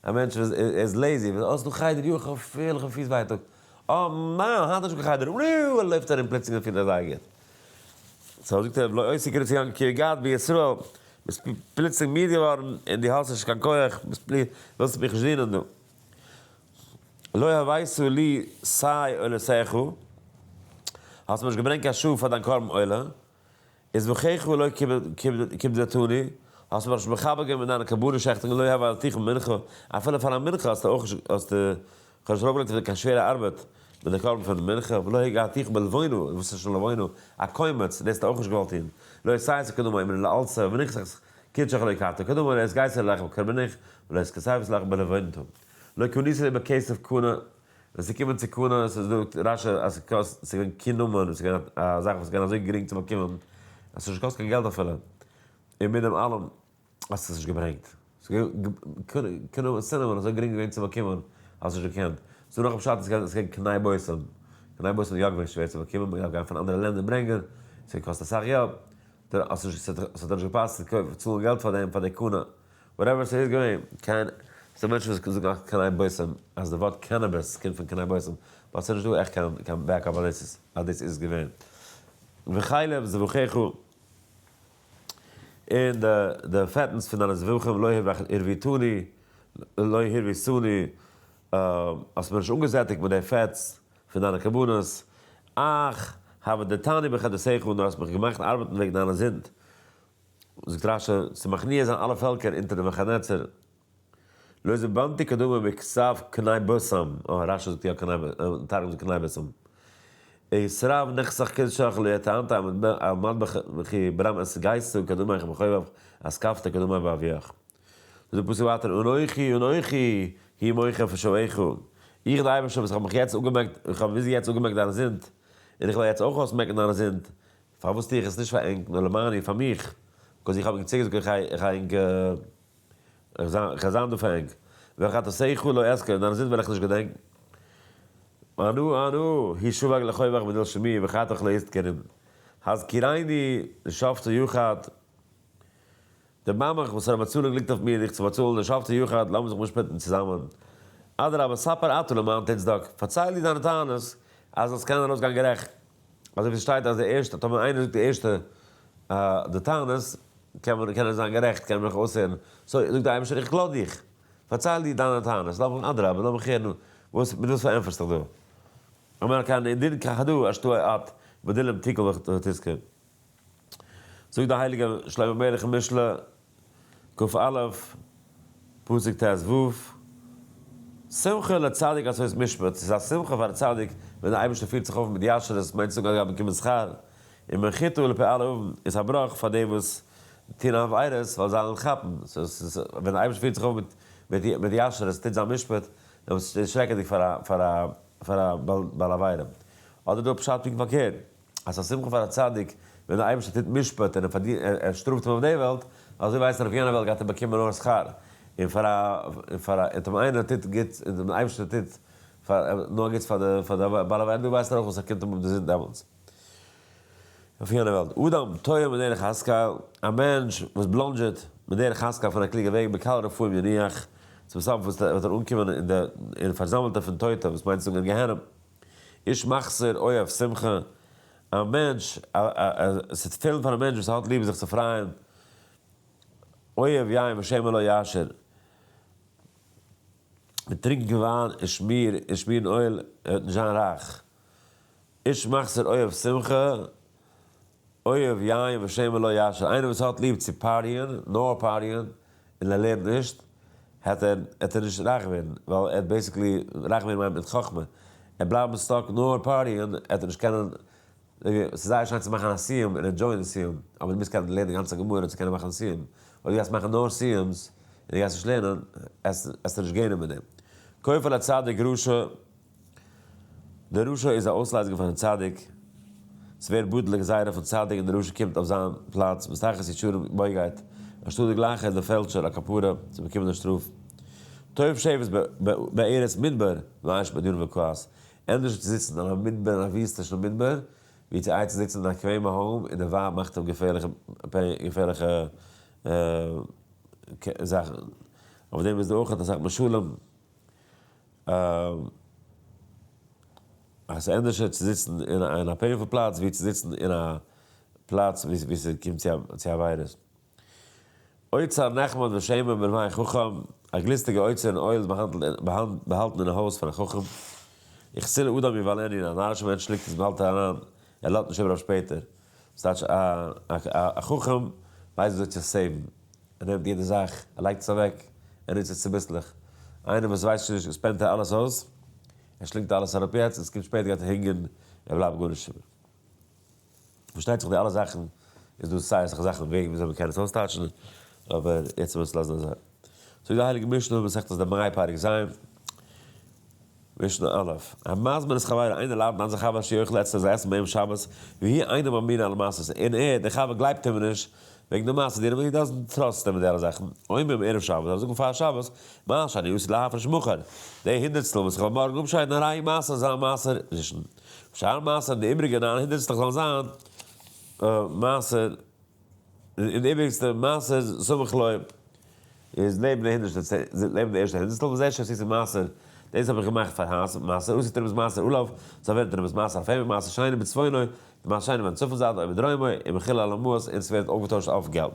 א מענטש וואס איז lazy, וואס האסט דא חדר, יא איך האב געפערליכע פיס ווייטאג, אה מיין היינט איז נישט קיין חדר, און ער לויפט ארום פלוצלינג פילט ער זייער גוט. so זאגט ער לא עושה כרצון כי יגעת בישראל, ביסט פלוצלינג מיד געווארן און דו האסט נישט קיין כח, ביסט ווילסט מיך נישט דינען דא. לא הבאת לי שה עולתך, האסט מיר נישט געברענגט קיין שאף פאר דיין קרבן עולה, איז זבחיך לא כיבדתני, האסט מיך נישט מכבד געווען מיט דיינע קרבנות שעכטונגען לא הבדלתיך במנחה, אפילו פאר א מנחה האסטו אויך נישט, האסטו כ'האב נישט ארויפגעלייגט אויף דיר קיין שווערע ארבעט מיט די קרבן פון די מנחה, ולא הגעתיך בלבונה, וואס איז שוין לבונה, א קומץ, דאס האסטו אויך נישט געוואלט טון, לא עשית כדמי אמרי לאלצה, ונכסך קדשך לא הכרת כדמי, לא התגייסת ללחם קרבנך, ולא התכספת לך בלבונתו, לא קנית לי בכסף קנה, ווען ס'איז געקומען צו קנה, ס'איז דא רשי אז ס'קאסט, ס'איז געווען קינמון, ס'איז געווען א זאך וואס איז געווען אזוי גרינג צו באקומען, אז ס'האט נישט געקאסט קיין געלט אפילו, און מיט דעם אלעם האסטו עס נישט געברענגט. ס'איז געווען קינמון, cinnamon, אזוי גרינג געווען צו באקומען, האסט נישט געקענט. ס'איז דא נאך א פשט, ס'איז געווען קנה בושם. קנה בושם איז יא געווען שווער צו באקומען, מ'דארף גיין פון אנדערע לענדער ברענגען, ס'האט געקאסט אסאך געלט, ס'האט דיר נישט געפאסט צו צאלן געלט פאר דעם, פאר די קנה. whatever ס'איז געווען, קיין, ס'דא מענטשן וואס זאגן אויך קנה בושם אז די ווארט cannabis קומט פון קנה בושם, but ס'איז נישט דא עכט קיין קיין backup אז דאס איז אז דאס איז געווען. וחלב זבחיך און די די פעטנס פון דיינע זבחים לא הרביתני לא הרביתני האסט מיר נישט אנגעזעטיגט מיט די פעטס פון דיינע קרבנות, אך העבדתני בחטאתיך נאר האסט מיך געמאכט ארבעטן וועגן דיינע זינד. זאגט רשי, צו מכניע זיין אלע פעלקער אונטער נבוכדנצר, לא זבנתי קדמי בכתב קנה בושם, אה, רשי זאגט יא קנה, תרגום זאגט קנה בושם. ושרף נכסך קדשך לא יטענת על מטבח וכי ברם את גייסו קדמך בחובב אסקפת קדמי באביך. זאגט די פסוק ווייטער אנכי אנכי הוא מוחה פשעיך, איך די אייבערשטער וואס איך האב מיך יעצט אפגעמעקט, איך האב ביז יעצט אפגעמעקט דיינע זינד, און איך וועל יעצט אויך אויסמעקן דיינע זינד, פארוואס טו איך עס נישט פאר ענק נאר למעני פאר מיך, because איך האב ענק צוגעזאגט איך גיי איך גיי ענק איך גיי זיין דא פאר ענק, וחטאתיך לא אזכור, דיינע זינד וועל איך נישט געדענקן. אנא אנא הוא שבק לחובך בדיל שמי וחטאך לא יזכרון, הזכירני לשפטו יחד, דערמאן מיך וואס פאר א באצאלונג ליגט אויף מיר דיך צו באצאלן לשפטו יחד, לאמיר זיך משפט'ן צוזאמען. אדרבה ספר אתה למען תצדק, פארצייל דו דיינע טענות אז זאלסט קענען ארויסגיין גערעכט. אזוי ווי ס'שטייט אז די ערשטע, טאמער איינער זאגט די ערשטע די טענות, קען מען קען ער זיין גערעכט, קען מען מיך אויסהערן. so זאגט דער אייבערשטער איך לאז דיך, פארצייל דו דיינע טענות, לאמיך אדרבה לאמיך הערן וואס מיט וואס פארענטפערסט דיך דא. אמר כאן אין דין כחדא אשתו את בדילם תיקל ותזכה. זאגט דער הייליגער שלמה המלך אין משלי כ"א, פסוק ט"ו, שמחה לצדיק עשות משפט, ס'איז א שמחה פאר א צדיק ווען דער אייבערשטער פירט זיך אויף מיט ישרות, מיינט צו זאגן אז ער גייט באקומען שכר, און מחיתו לפועלי און איז א בראך פאר די וואס טוען עבירות ווייל זיי וועלן כאפן, ווען דער אייבערשטער פירט זיך אויף מיט ישרות, טוט זיין משפט, דעמאלטס איז עס שרעקעדיג פאר א בעל עבירה. אדער דא פשט פונקט פארקערט. אז ס'איז א שמחה פאר א צדיק ווען דער אייבערשטער טוט משפט און ער פארדינט ער שטראפט אים אויף די וועלט, אזוי ווייסט ער אויף יענע וועלט גייט ער באקומען נאר שכר, און פאר א און פאר א און טאמער איינער טוט גוטס און דער אייבערשטער טוט פאר נאר גוטס פאר די פאר די בעל עבירה דא ווייסט ער אויך וואס ער קומט אים אפ די זינד דעמאלטס אויף יענע וועלט. אדם טועה מדרך השכל, א מענטש וואס בלאנדזשעט מדרך השכל פון א קלוגע וועג בקהל רפאים ינוח, צום סוף וועט ער אנקומען אין די אין פארזאמלטע פון טויטע וואס מיינט צו זאגן אין גיהנום. איש מחסור אוהב שמחה, א מענטש, עס וועט פעלן פאר א מענטש וואס האט ליב זיך צו פרייען, אוהב יין ושמן לא יעשיר, מיט טרינקען וויין און שמיר און שמירן oil, ער וועט נישט זיין רייך. איש מחסור אוהב שמחה. אוהב יין ושמן לא יעשיר, איינער וואס האט ליב צו party ען, נאר party ען, און ער לערנט נישט, העט ער העט ער נישט רייך ווערן, ווייל ער האט basically, רייך ווערן מיינט מיט חכמה, ער בלייבן stuck נאר party ען, העט ער נישט קענען, ס'איז זייער שיין צו מאכן א סיום און enjoy ען די סיום, אבער דו מוזט קענען לערנען די גאנצע גמרא צו קענען מאכן סיום, אויב דו גייסט מאכן נאר סיום'ס און דו גייסט נישט לערנען, עסטו נישט gain ען מיט דעם. כופר לצדיק רשע. דער רשע איז א אויסלייזונג פארן צדיק, ס'ווערט בטל די גזירה פון צדיק און דער רשע קומט אויף זיין פלאץ, מתחת ישרים בוגד, אנשטאט די גלייכע איז דער פעלשער א כפרה צו באקומען די שטראף. טוב שבת בארץ מדבר מאשר בדירה וכעס, ענדערש צו זיצן אין א מדבר אין א וויסטע של מדבר, ווי צו אייצער זיצן אין א באקוועמע home און די ווייב מאכט אים געפערליכע זאכן. אויף דעם איז דא אויך אסאך משלים. אז ס'איז ענדערשער צו זיצן אין א painful פלאץ ווי צו זיצן אין א פלאץ ווי ס'קומט צו עבירות. אוצר נחמד ושמן בנוי חכם, א גליסטיגע אוצר און אויל איז באהאלטן אין א הויז פון א חכם. וכסיל אדם יבלענו, א נארישע מענטש שלינגט עס באהאלט ער אריין, ער לאזט נישט איבער אויף שפעטער. ס'טייטש א חכם ווייסט וויאזוי צו save ן. ער נעמט יעדע זאך, ער לייגט עס אוועק, ער נוצט עס צוביסלעך. איינער וואס ווייסט שוין נישט, spend ט ער אלעס אויס, ער שלינגט אלעס אראפ יעצט, און עס קומט שפעטער גייט ער הונגערן, ער בלייבט גארנישט איבער. פארשטייט זיך די אלע זאכן איז דא סיי אסאך זאכן וועגן וויאזוי מען קען עס אויסטייטשן, אבער יעצט לאמיר עס לאזן אזוי. זאגט די הייליגע משנה, מסכת דמאי פרק ז', משנה א', המזמין את חברו, איינער לאדנט איין זיין חבר שיאכל אצלו זאל עסן ביי אים שבת, והוא אינו מאמינו על המעשרות, און ער, דער חבר, גלייבט אים נישט וועגן די מעשר, he doesn't trust אים מיט די אלע זאכן, אומר מערב שבת, זאל ער זאגן פאר שבת, מה שאני עתיד להפריש מחר, די הונדערטסטל וואס איך וועל מארגן אפשיידן הרי מעשר זיין מעשר ראשון, ושאר מעשר און די איבריגע ניין הונדערטסטלעך זאלן זיין מעשר. און די איבעריגסטע מעשר סמוך לו איז נעבן די הונדערטסטע, נעבן די ערשטע הונדערטסטל, וזה שעשיתי מעשר, דאס האב איך געמאכט פאר האס, מעשר עשי תרומת מעשר עליו, ס'זאל ווערן תרומת מעשר אויף אים, מעשר שני בצפונו, די מעשר שני ביים צפון זייט, או בדרומו, ומחוללין למעות, און ס'ווערט אויפגעטוישט אויף געלט.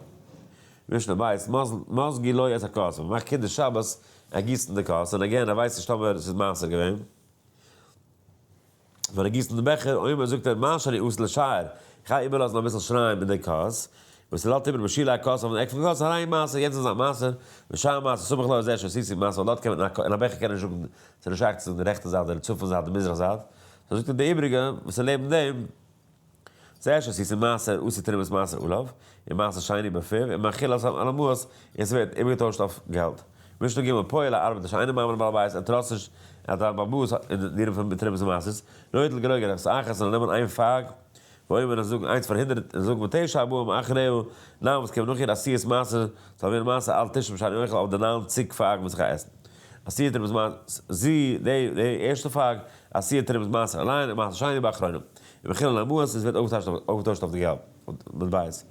משנה בית, מוזגין לו את הכוס, ווען מ'מאכט קידוש שבת, ער גיסט אין די כוס, און again ער ווייסט נישט טאמער ס'איז מעשר געווען. ווען ער גיסט אין די בעכער, אומר זאגט ער, מה שאני עתיד לשאר, איך גיי איבערלאזן אביסל שיריים אין די כוס, וואס ער לאזט איבער בשולי הכוס אויפן עק פון כוס, הרי מעשר, יענץ זאל זיין מעשר, ושאר מעשר סמוך לו זה שעשיתי מעשר, ווייל דארט קען מען, אין א בעכער קען ער נישט זאגן, ס'איז נישט שייך צו זאגן די רעכטע זייט אדער די צפון זייט, די מזרח זייט, so זאגט ער די איבעריגע וואס איז לעבן דעם, זה שעשיתי מעשר עשי תרומת מעשר עליו, און מעשר שני בפיו, און מאכיל על המעות, און ס'ווערט איבערגעטוישט אויף געלט. משנה ג' פועל א ארבעטער שאינו מאמין לבעל הבית, ער trust נישט אז זיין בעל הבית אין די דינים פון תרומת ומעשרות, נוטל גרוגרת אחת און נעמען איין פייג, ואומר און זאגן איינס פאר הונדרעט, און זאגן ותשע הבאים אחריה, ניין וואס קומען נאך איר עשיית מעשר, זאל ווערן מעשר על תשעים שאני אוכל אויף די 90 פייגן וואס איך גיי עסן. עשיית תרומת מעשר, זי, די ערשטע פייג, עשיית תרומת מעשר אליין, און מעשר שני באחרונים. ומחוללין למעות, עס ווערט אויפגעטוישט אויף די געלט, מטבעות.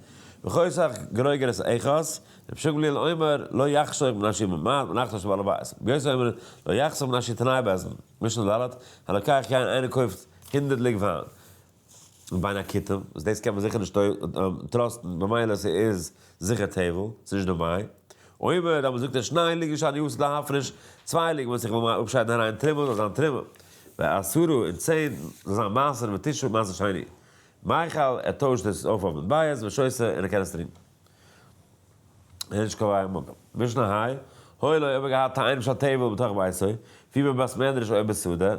וחותך גרוגרת אחת, רבי שמעון גמליאל אומר, לא יחסוך מפני שהוא מנחתו של בעל הבית. רבי יוסי אומר, לא יחסוך מפני שהוא תנאי בית דין. משנה ד', הלוקח יין איינער קויפט הונדערט לוג וויין. בין הכותים, וואס דאס קען מען זיכער נישט trust ן, במילא ס'איז זיכער טבל, ס'איז נישט דמאי. אומר, דאמאלס זאגט ער שני לוגין שאני עתיד להפריש, צוויי לוג וואס איך וויל מיר אפשיידן הרי הן תרומה זאל זיין תרומה. ועשרה און 10 זאל זיין מעשר ותשעה מעשר שני. מיכל, ער טוישט עס אויף אויף מטבעות ושותה און ער קען עס טרינקען. און נישט קובע מקום. משנה ה', היה לו אויב ער געהאט תאנים של טבל בתוך ביתו, ווי בבית מדרש או בשדה,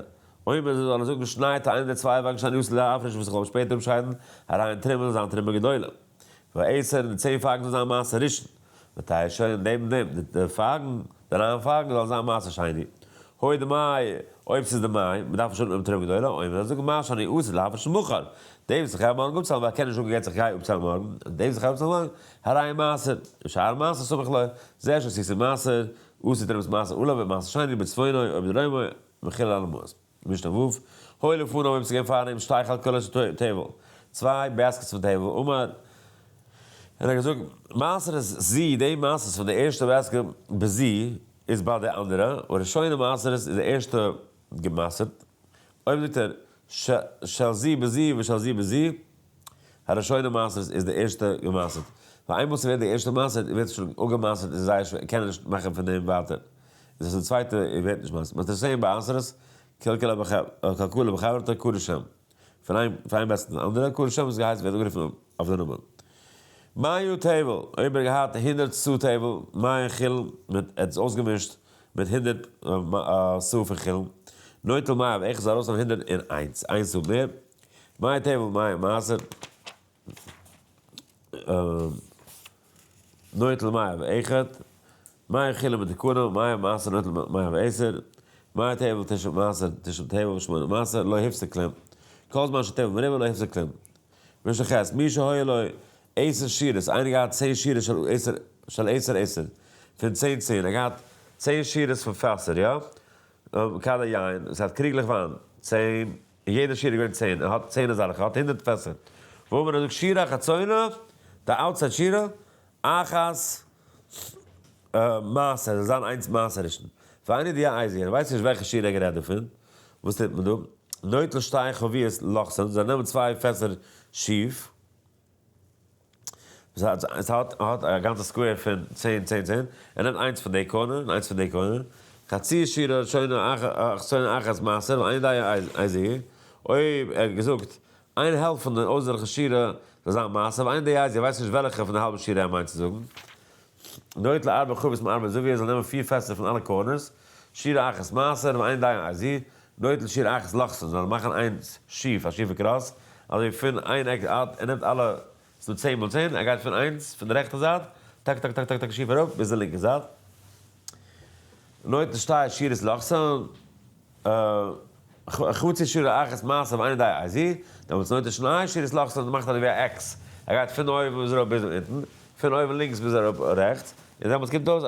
אומר זאל ער זאגן שני תאנים די צוויי וואגן שאני עתיד להפריש וואס איך וועל שפעטער אפשיידן, הרי הן תרומה זאל זיין תרומה גדולה. ועשר און די 10 פייגן זאל זיין מעשר ראשון. ותשע און נעבן דעם די פייגן, די ניין פייגן זאלן זיין מעשר שני. היה דמאי, אויב ס'איז דמאי, מ'דארף נישט האבן תרומה גדולה, אומר זאל זאגן מה שאני עתיד להפריש מחר. דעם וואס איך גיי מארגן אפצאלן, ווייל איך קען נישט זאגן יעצט איך גיי אפצאלן מארגן, דעם וואס איך גיי אפצאלן מארגן, הרי מעשר, ושאר מעשר סמוך לו, זה שעשיתי מעשר, עשי תרומת מעשר עליו ומעשר שני בצפונו או בדרומו, ומחוללין למעות. משנה ו', היה לפניו אויב ס'איז געווען פאר אים שתי כלכלות של טבל, צוויי baskets פון טבל, אמר, און ער האט געזאגט, מעשר איז זי, די מעשרות פון די ערשטע basket בזו איז ביי די אנדערע, וראשונה מעשרות איז די ערשטע געמעשרט, אויב זאגט ער של זו בזו ושל זו בזו, הראשונה מעשרות איז די ערשטע געמעשרט, ווייל איינמאל ס'ווערט די ערשטע מעשרט ווערט עס שוין אפגעמעשרט איז זייער שווער קען ער נישט מאכן פון דעם ווייטער, איז עס די צווייטע ווערט נישט מעשרט, מתריסין בעשרות, קלקלה בחברתו קרא שם, פון איין פון איין בעסטן צום אנדערע, קרא שם איז געהייסן ווערט אנגערופן. אויף די נאמען. מאה טבל, אויב ער האט געהאט 100 סאה טבל, מאה חולין, מיט ער האט עס אויסגעמישט מיט 100 סאה פון חולין, נוטל מאה ואחד זאל ארויסנעמען 101, איינס סאה מער, מאה טבל מאה מעשר, נוטל 101, מאה חולין מתוקנין, מאה מעשר נוטל 110, מאה טבל תשעים מעשר, תשעים טבל ושמונה מעשר, לא הפסיק כלום. כל זמן שטבל מרובה לא הפסיק כלום. משנה ח', מי שהיה לו עשר שורות, איינער געהאט 10 שורות של עשר, של עשר עשר, פון 10 10, ער געהאט 10 שורות פון פעסער, יא? כדי יין, עס האט קריגלעך וויין, 10, אין יעדע שורה געווען 10, ער האט 10 אזעלכע, ער האט 100 פעסער. וואו מען זאגט שורה חיצונה, די outside שורה, אחת מעשר, זאל זיין איינס מעשר ראשון. ואיני יודע איזו, ער ווייסט נישט וועלכע שורה ער גערעדט דערפון. וואס טוט מען דא? נוטל שתי חביות לאכסן, זיי נעמען צוויי פעסער שיף. עס האט א גאנצע square פון 10, 10, 10. ער נעמט איינס פון די corner און איינס פון די corner. חצי שורה ראשונה אחת מעשר, ואיני יודע איזו. אויב ער האט געזאגט, איין העלפט פון די אויסערליכע שורה זאל זיין מעשר, ואיני יודע איזו, ער ווייסט נישט וועלכע פון די האלבע שורה ער מיינט צו זאגן. נוטל ארבע חביות מארבע זויות, זאל נעמען פיר פעסער פון אלע corners. שורה אחת מעשר, ואיני יודע איזו. נוטל שורה אחת לאכסן, זאל מאכן איינס שיף, א שיפע cross. אזוי פון איין עק, ער נעמט אלע, ס'איז דא 10 מאל 10, ער גייט פון איינס, פון די רעכטע זייט, טאק, טאק, טאק, טאק, טאק, שיף אראפ, ביז די לינקע זייט. נוטל שתי שורות לאכסן, חצי שורה אחת מעשר ואיני יודע איזו, דעמאלטס נוטל שני שורות לאכסן, מאכט אזוי ווי א X. ער גייט פון אויבן ביז אראפ ביז אונטן, פון אויבן לינקס ביז אראפ רעכטס, און דעמאלטס קומט אויס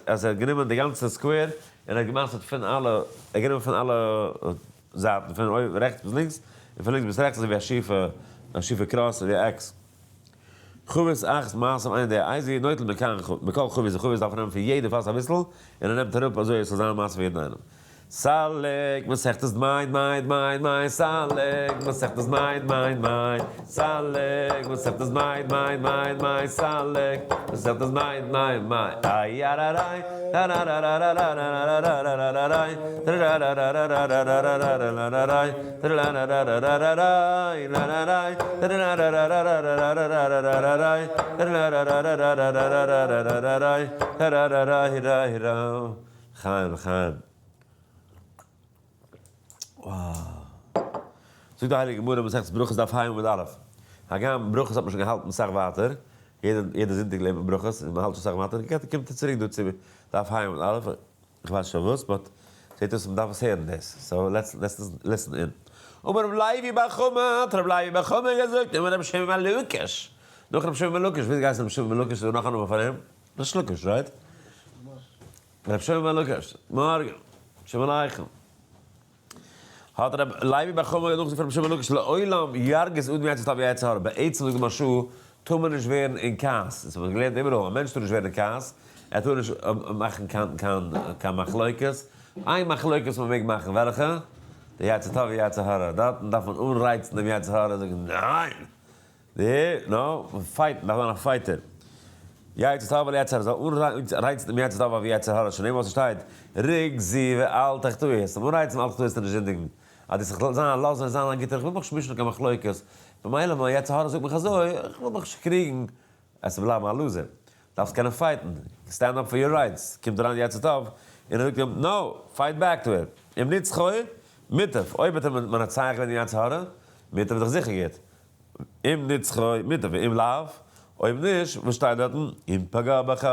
אז ער האט גענומען די גאנצע square, און ער האט געמאסטערט פון אלע, ער האט גענומען פון אלע זייטן, פון אויבן רעכטס ביז לינקס, און פון לינקס ביז רעכטס, אזוי ווי א שיפע cross, אזוי ווי א X. חבית אחת מעשר ואיני יודע איזו, נוטל מכאן מכל חבית וחבית דארף ער נעמען פון יעדע פאס אביסל, און ער נעמט אראפ אזוי עס זאל זיין מעשר פאר יעדן איינעם. סליק, מסכת דמאי, דמאי, דמאי, דמאי, סליק, מסכת דמאי, דמאי, דמאי, סליק, מסכת דמאי, דמאי, דמאי, דמאי, סליק, מסכת דמאי, דמאי, דמאי, איי, אראריי, טאראראראראראראראראראראראראראי, טאראראראראראראראראראראראראי, טאראראראראראראראי, ראראריי, טאראראראראראראראראראראראי, טאראראראראראראראראראראי, טאראראראראראראי. לחיים, לחיים. זאגט די הייליגע גמרא מסכת ברכות דף ה' עמוד א'. הגם ברכות האט מען שוין געהאלטן סאך ווייטער, יעדע זונטאג לערנט מען ברכות און מען האלט שוין סאך ווייטער, גייט קומט ער צוריק דא צו דף ה' עמוד א', איך ווייס נישט פארוואס, but זעט אויס מען דארף עס הערן דאס, so let's listen in. אמר רב לוי בר חמא, האט רב לוי בר חמא געזאגט, אמר רבי שמעון בן לקיש, נאך רבי שמעון בן לקיש, ווי גייסט רבי שמעון בן לקיש, איז דא נאך א נאמען פאר אים? ריש לקיש, right? רבי שמעון בן לקיש, מארגן, שלום עליכם. האט רב לוי בר חמא געזאגט פאר רבי שמעון בן לקיש, לעולם ירגיז אדם יצר טוב ויצר הרע, בעצם זאגט די מהרש"א, טאר מען נישט ווערן אין כעס, דאס האט מען געלערנט איבעראל, א מענטש טאר נישט ווערן אין כעס, ער טאר נישט מאכן קיין מחלוקת, איין מחלוקת מען מעג מאכן, וועלכע? די יצר טוב ויצר הרע, דארטן דארף מען אנרייצן דעם יצר הרע, זאגן ניין! די, no, fight ן, דארף זיין א fighter. יצר טוב ויצר הרע, זאל אנרייצן דעם יצר טוב ויצר הרע, שנאמר וואס עס שטייט, רגזו ואל תחטאו, עס זאל אנרייצן ואל תחטאו עס נישט זינדיגן. אז דאס זאל זיין א לאזן, זיין א גוטער, איך וויל מיך נישט מישן קיין מחלוקת. במילא מיין יצר הרע זאגט מיך אזוי, איך וויל מיך נישט קריגן, עס בלייבן א loser. דארפסט קענען fight ן, stand up for your rights. קומט אריין יצר טוב, און ער זאגט אים, no, fight back to it. אם נצחו, מוטב. אויב האט ער מנצח געווען דעם יצר הרע, מוטב איז דאך זיכער גוט. אם נצחו, מוטב, ואם לאו, אויב נישט, וואס שטייט דארטן? אם פגע בך,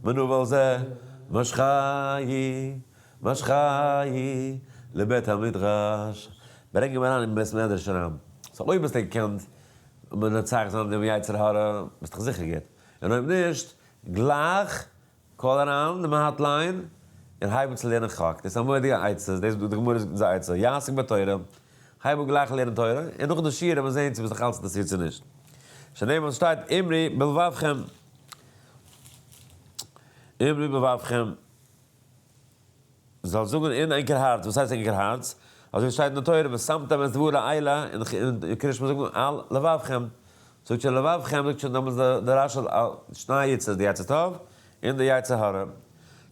מנוול זה, משכהו, משכהו, לבית המדרש. ברענג אים אריין אין בית מדרש אריין. so אויב האסטו געקענט מנצח זיין דעם יצר הרע, ביסט דאך זיכער גוט. און אויב נישט, גלייך call אריין דעם hotline און הייב אן צו לערנען חק. דאס איז א מורא'דיגע עצה, דאס די גמרא זאגט אונז א עצה, יעסוק בתורה, הייב אן גלייך לערנען תורה, און נאך די שיעור וועט מען זען צו ביסט נאך אלץ אינטערעסירט צו נישט. שנאמר שטייט אמרו בלבבכם, אמרו בלבבכם, זאל זאגן אין ענקער הארץ, וואס הייסט ענקער הארץ? אזוי ווי שטייט אין די תורה, ושמתם את דברי אלה, אין קריאת שמע זאגט מען על לבבכם, זאגט שוין לבבכם, זאגט שוין דעמאלטס די רש"י על שני יצר, די יצר טוב און די יצר הרע,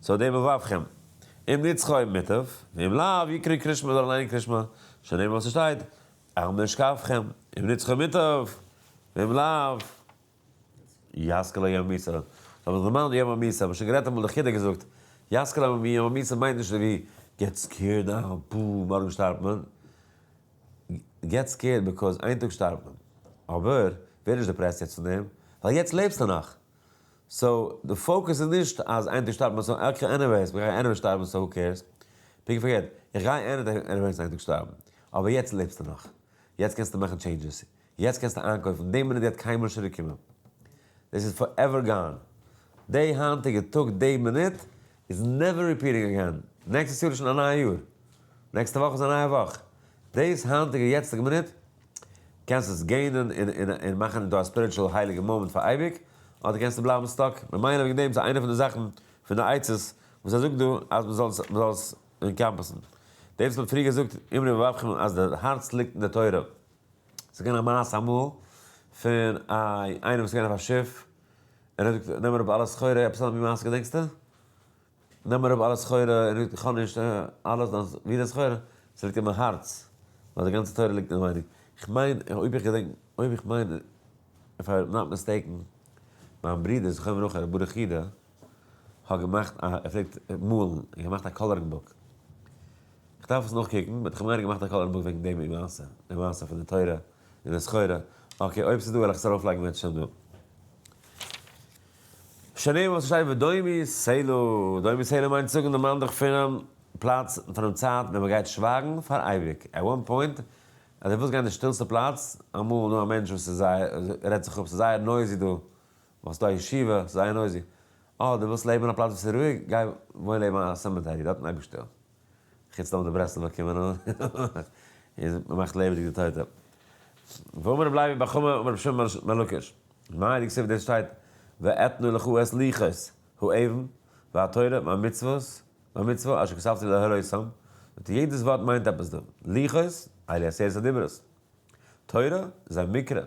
so די בלבבכם, אם נצחו מוטב, ואם לאו יקרא קריאת שמע זאל ליינען קריאת שמע, שנאמר וואס ס'שטייט, על משכבכם, אם נצחו מוטב. ואם לאו, יזכיר לו יום המיתה. זאל מען זיך דערמאנען יום המיתה, האב איך שוין גערעדט אמאל די חידה געזאגט, יזכיר לו יום המיתה מיינט נישט אזויווי get scared now, בום, מארגן שטארבט מען. get scared because איין טאג שטארבט מען. אבער ווער נישט depressed יעצט פון דעם, ווייל יעצט לעבסטו נאך. so די focus איז נישט אז איין טאג שטארבט מען, so okay anyways, מ'גייט anyway שטארבן so who cares. פונקט פארקערט, איך גיי anyways איין טאג שטארבן. אבער יעצט לעבסטו נאך. יעצט קענסטו מאכן changes. יעצט קענסטו איינקויפן, די מינוט גייט קיינמאל נישט צוריק קומען. דאס איז forever gone. די היינטיגע טאג, די מינוט, איז never repeating again. נעקסטעס יאר איז שוין א נייע יאר. נעקסטע וואך איז א נייע וואך. דאס היינטיגע יעצטיגע מינוט, קענסט עס gain ען און מאכן into א spiritual הייליגע moment פאר אייביג, אדער קענסטו בלייבן stuck. ממילא וועגן דעם איז איינע פון די זאכן פון די עצות וואס ער זאגט דא אז מ'זאל עס encompass ן. דאס וואס מ'האט פריער געזאגט אמרו בלבבכם אז די הארץ ליגט אין די תורה. ס'איז געווען א מעשה אמאל פון א איינער וואס איז געווען אויף א שיף, און ער האט געזאגט נעם אראפ אלע סחורה, עפעס אזא מין מעשה געדענקסטו? נעם אראפ אלע סחורה, און ער זאגט איך האב נישט אלעס, דאן ווי איז די סחורה? ס'ליגט אין מיין הארץ, ווייל די גאנצע תורה ליגט אינעווייניג. איך מיין, אויב איך געדענק, אויב איך מיין, if I not mistaken, מיין ברודער זכרונו לברכה ר' ברוך יודא האט געמאכט א, ער פלעגט מאלן, ער האט געמאכט א coloring book. כ'דארף עס נאכקוקן, but כ'מיין ער האט געמאכט א coloring book וועגן דעם מעשה, די מעשה פון די תורה און די סחורה. okay, אויב ס'איז דא וועל איך עס ארויפלייגן אם ירצה השם דא. שנאמר וואס ס'שטייט ודומי סלה, דומי סלה מיינט זאגן דערמאן דיך פונעם פלאץ און פונעם צייט ווען מ'גייט שווייגן פאר אייביג. at one point אז דו ווילסט גיין די שטילסטע פלאץ, אמאל איז דא א מענטש וואס איז זייער, רעדט זיך אפ, ס'איז זייער noisy דא, ווייל ס'איז דא א ישיבה, ס'איז זייער noisy. אה, דו ווילסט לעבן אין א פלאץ וואס איז רואיג, גיי וואוין לעבן א cemetery, דארטן אייביג שטיל. חוץ טאמער די ברסלב'ער קומען אן און מ'מאכט לעבעדיג די טויטע. ואמר רבי לוי בר חמא אמר רבי שמעון בן לקיש, מאי דכתיב דאס שטייט ואתנה לך את לוחות האבן והתורה והמצוות והמצוה אשר כתבתי להורותם, זאגט ער יעדעס ווארט מיינט עפעס דא, לוחות, אלו עשרת הדיברות, תורה, זה מקרא,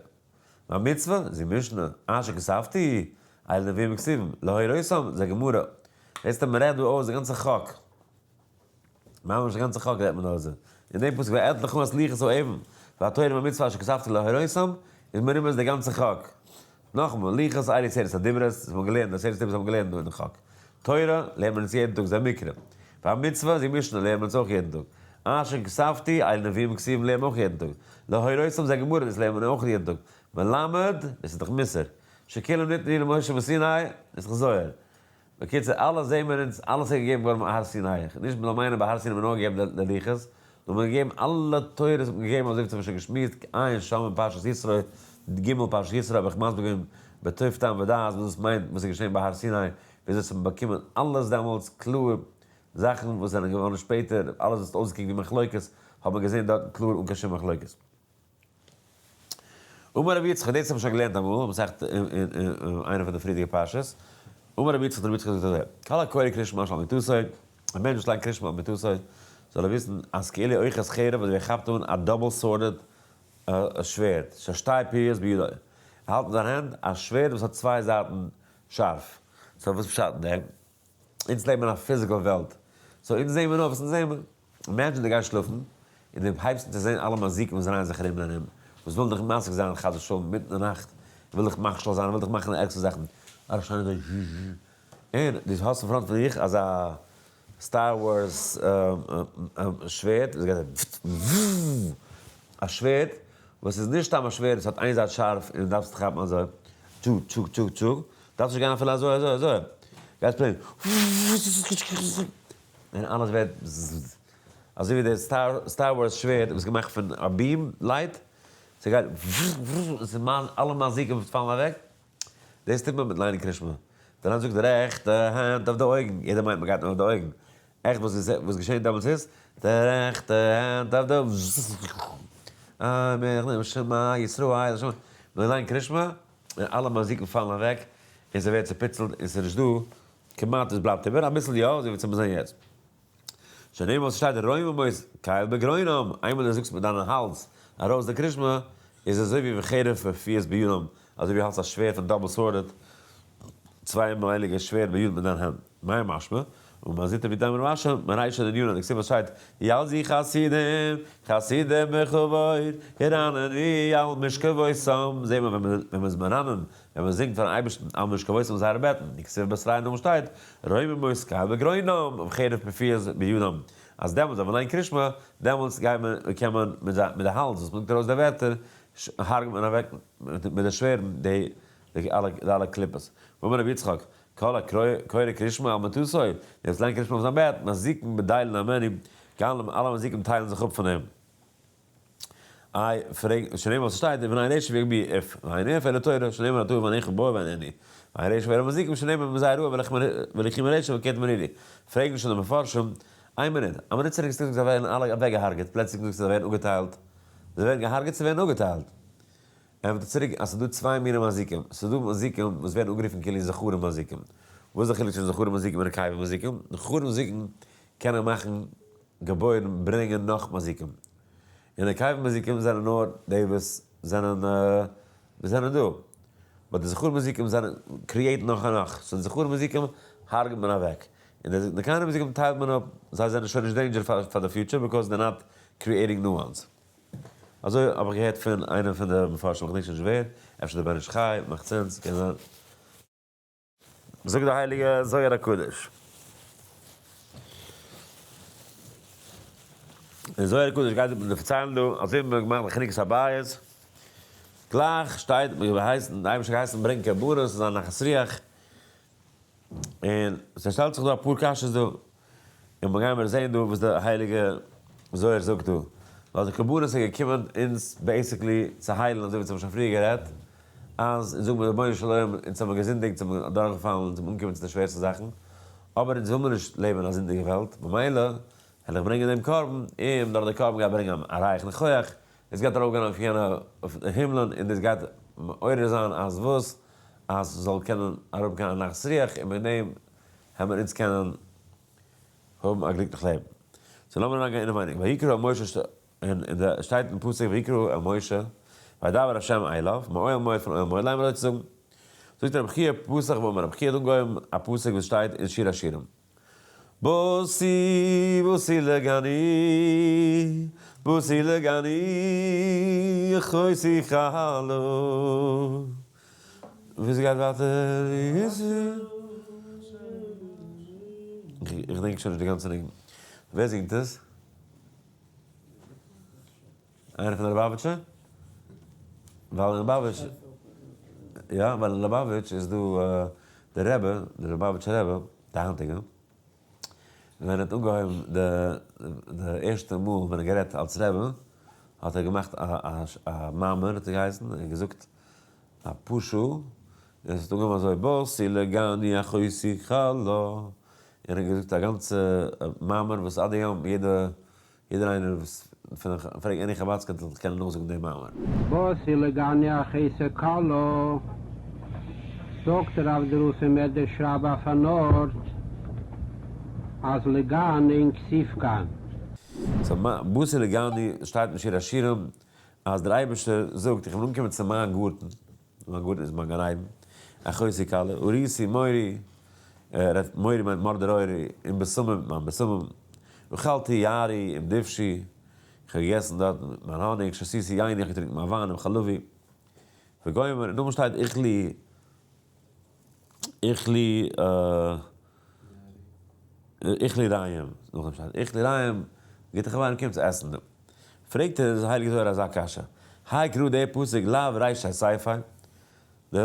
והמצוה, זו משנה, אשר כתבתי, אלו נביאים וכתובים, להורותם, זה גמרא. זעסטו מ'רעדט דא אויס די גאנצע חק. ממש די גאנצע חק רעדט מען אויס דא. אין דעם פסוק ואתנה לך את לוחות האבן, והתורה והמצוה אשר כתבתי להורותם, איז מרומז די גאנצע חק. נאכאמאל, לוחות אלו עשרת הדיברות, דאס האט מען געלערנט, די עשרת הדיברות האט מען געלערנט דא אין די חק. תורה לערנט מען אונז יעדן טאג, זה מקרא. והמצוה, זו משנה, לערנט מען אונז אויך יעדן טאג. אשר כתבתי, אלו נביאים וכתובים לערנט מען אויך יעדן טאג. להורותם זה גמרא, דאס לערנט מען אויך יעדן טאג. מלמד, דאס איז דאך מוסר. שכולם ניתנו למשה מסיני, דאס איז דאך זוהר. בקיצור, אלעס זעהן מיר אונז, אלעס איז געגעבן געווארן ביי הר סיני. נישט מ'זאל מיינען ביי הר סיני האט מען נאר געגעבן די לוחות, נאר מ'האט געגעבן אלע תורות האט מען געגעבן אזוי ווי צום שוין געשמועסט, עיין שם אין פרשת יתרו, ג פרשת יתרו האב איך מסביר געווען בטוב טעם ודעת וואס דאס מיינט וואס איז געשען ביי הר סיני, וויאזוי ס'האט מען באקומען אלעס דעמאלטס קלאר, זאכן וואס זענען געווארן שפעטער, אלעס וואס האט אויסגעקוקט ווי מחלוקת האט מען געזען דארטן קלאר אן קיין שום מחלוקת. אמר רבי יצחק, דאס האב איך שוין געלערנט אמאל, מסכת אין איינע פון די פריערדיגע פרשות, אמר רבי יצחק, רבי יצחק זאגט אזוי, כל הקורא קריאת שמע שעל מיטתו, א מענטש וואס ליינט קריאת שמע על מיטתו, זאל ער וויסן אז כאילו אוחז חרב, אזוי ווי ער כאפט אן א double sworded שווערד, ששתי פיות בידו, ער האלט אין זיין הענט א שווערד וואס האט צוויי זייטן שארף, so וואס פשט אין דעם? אונז לעבן אין א physical וועלט, so אונז זעהן מיר נאר וואס אונז זעהן מיר. imagine דו גייסט שלאפן, און דו הייבסט אן צו זעהן אלע מזיקים וואס דרייען זיך ארום און ארום, וואס ווילן דיך מזיק זיין חס ושלום אינמיטן די נאכט, וויל דיך מכשיל זיין, וויל דיך מאכן די ערגסטע זאכן, אלע שטייען אזוי זשז, און דו האסט אין front פון דיך אזא Star Wars שווערד וואס גייט אזוי א שווערד וואס איז נישט סתם א שווערד וואס האט איין זייט שארף און דארפסט כאפן אזוי טשו טשו טשו טשו, דארפסט נישט גיין אפילו אזוי אזוי אזוי, גייסט plain און אלעס ווערט זזז אזוי ווי די Star Wars שווערד וואס איז געמאכט פון א beam light, ס'גייט וו וו און ס'איז אלע מזיקים פאלן אוועק. דאס טוט מען מיט ליינען קרישמע. דער רמב ם זאגט די רעכטע האנט אויף די אויגן, יעדער מיינט מ'גייט נאר אויף די אויגן, עכט וואס געשענט דעמאלטס איז, די רעכטע האנט אויף די אוי שמע ישראל שמע, מ'ליינט קרישמע און אלע מזיקים פאלן אוועק און ס'ווערט צופיצלט און ס'איז נישט דא כמעט עס בלייבט איבער אביסל יא אזוי ווי צו מיר זען יעצט. שנאמר וואס שטייט רוממות קל בגרונם, איינמאל דו זאגסט מיט דיין האלז ארויס די קרישמע, איז אזוי ווי וחרב פיפיות בידם, אזוי ווי האלסט א שווערד פון double sworded, צוויי מייל'יגע שווערד ביד מיט דיין הענט. מאי משמע? און מזיתא ווי דיין רשע, מריישא דניונא, די כתיב שטייט, ילזי חסידים, חסידים בכבוד, ירננו על משכבותם, זעהט מען ווען מען איז מרנן, ווען מען זינגט פארן אייבערשטן על משכבותם זייערע בעטן, די כתיב בתריה נאכדעם שטייט, רוממות קל בגרונם, וחרב פיפיות בידם, אז דעמאלטס ווען מען ליינט קרישמע, דעמאלטס גייט מען, קען מען מיט די האלז וואס מען זאגט ארויס די ווערטער, הרג'ט מען אוועק מיט די שווערדן די אלע קליפות. ואמר רבי יצחק, כל הקורא קרישמע על מטתו, דער וואס ליינט קרישמע אויף זיין בעט, מזיקין בדילין הימנו, גאנלען אלע מזיקים טיילן זיך אפ פון אים. איי, פרעג, שנאמר וואס שטייט, ובני רשע ויגביהו עוף, ואין עוף אלא תורה, שנאמר אתה ובניך בוא ואינני, ואין רשע ואין מזיקים, שנאמר מזי רעה ולחי מרשע וקטן מרירי. פרעגן שוין די מפרשים, איין מינוט, א מינוט צוריק האסטו געזאגט זיי ווערן אלע אוועקגעהארגעט, פלוצלינג זאגסטו זיי ווערן אפגעטיילט. זיי ווערן געהארגעט צו ווערן אפגעטיילט? ענטפערט ער צוריק אז ס'איז דא צוויי מיני מזיקים, ס'איז דא מזיקים וואס ווערן אנגערופן כאילו זכרים מזיקים, וואס איז די חילוק צווישן זכרים מזיקים און נקבה מזיקים? זכרים מזיקים קענען מאכן געבוירן ברענגען נאך מזיקים, און נקבה מזיקים זענען נאר די וואס זענען וואס זענען דא, but די זכרים מזיקים זענען create ן נאך און נאך, so די זכרים מזיקים הרג'ט מען אוועק, און די נקבה מזיקים טיילט מען אפ, זיי זענען שוין נישט danger פאר די future because they're not creating new ones. אזוי האב איך געהערט פון איינעם פון די מפרשים, איך געדענק שוין נישט ווער, אפשר דער בן איש חי, מאכט sense, קען זיין. זאגט די הייליגע זוהר הקדוש. אין זוהר הקדוש גייט מען דערציילן דא, אזוי האט מען געמאכט די חנוכת הבית, גלייך שטייט מען געהייסן, די אייבערשטער געהייסן ברענגען קרבנות און זיין נחת רוח, און ס'שטעלט זיך דא אפאר קשיות דא, און מיר גיימיר זעהן דא וואס די הייליגע זוהר זאגט דא, ווייל די קרבנות איז געקומען אונז basically צו היילן אזוי ווי אונז האבן שוין פריער גערעדט, אז אונז זאגן מיר רבונו של עולם אונז האבן געזינדיגט, אונז האבן אדורכגעפאלן, אונז האבן אנגעקומען צו די שווערסטע זאכן, אבער אונז וויל מיר נישט לעבן אין א זינדיגע וועלט, ממילא וועל איך ברענגען דעם קרבן, און דורך די קרבן גייט ברענגען א רייכן כח, עס גייט ארויפגיין אויף יענע אויף די הימלען און דאס גייט מעורר זיין אז וואס? אז ס'זאל קענען אראפגיין א נחת רוח און מיט דעם העמער אונז קענען האבן א גליקליך לעבן. so לאמיר אריינגיין אינעווייניג, ויקרא אל משה און די שטייט אין פסוק ויקרא אל משה וידבר ה' אליו מאוהל מועד פון אוהל מועד לאמר אזוי צו זאגן, זאגט רבי חייא פתח ואמר, רבי חייא האט אנגעהויבן א פסוק וואס שטייט אין שיר השירים, באתי באתי לגני, באתי לגני, אחותי כלה. ווי ס'גייט ווייטער איז. איך געדענק שוין נישט די גאנצע ניגון. ווער זינגט עס? איינער פון די ליובאוויטשער? ווייל אין ליובאוויטש, יא, ווייל אין ליובאוויטש איז דא די רבי, די ליובאוויטשער רבי, די היינטיגע, ווען ער האט אנגעהויבן די די ערשטע מאל ווען ער האט גערעדט אלס רבי, האט ער געמאכט א א מאמר האט ער געהייסן, ער האט געזאגט אפאר שעה, און עס האט אנגעהויבן אזוי באתי לגני אחותי כלה, און ער האט געזאגט א גאנצע מאמר וואס עד היום יעדע יעדער איינער וואס פון פרעג any חבדסקער זאל קענען נאכזאגן דעם מאמר. באתי לגני אחותי כלה, זאגט ער אויף דערויף אין מדרש רבה אויף אן ארט אז לגן אין כתיב כאן. so באתי לגני שטייט אין שיר השירים אז דער אייבערשטער זאגט איך בין אנגעקומען צו מיין גארטן, מיין גארטן איז מיין גן עדן, אחותי כלה, אריתי מורי, מורי מיינט מרדער אורי, עם בשמים, מיין בשמים, אכלתי יערי עם דבשי, איך האב געגעסן דארט מיין האניג, שתיתי ייני, איך האב געטרינקען מיין וויין עם חלבי, וגומר, און נאכדעם שטייט אכלי, אכלי, אכלי רעים, נאכדעם שטייט אכלי רעים, גוטע חברים קומט צו עסן דא. פרעגט דער הייליגער זוהר אזא קשיא, האי קרא דער פסוק לאו רישא סיפא, די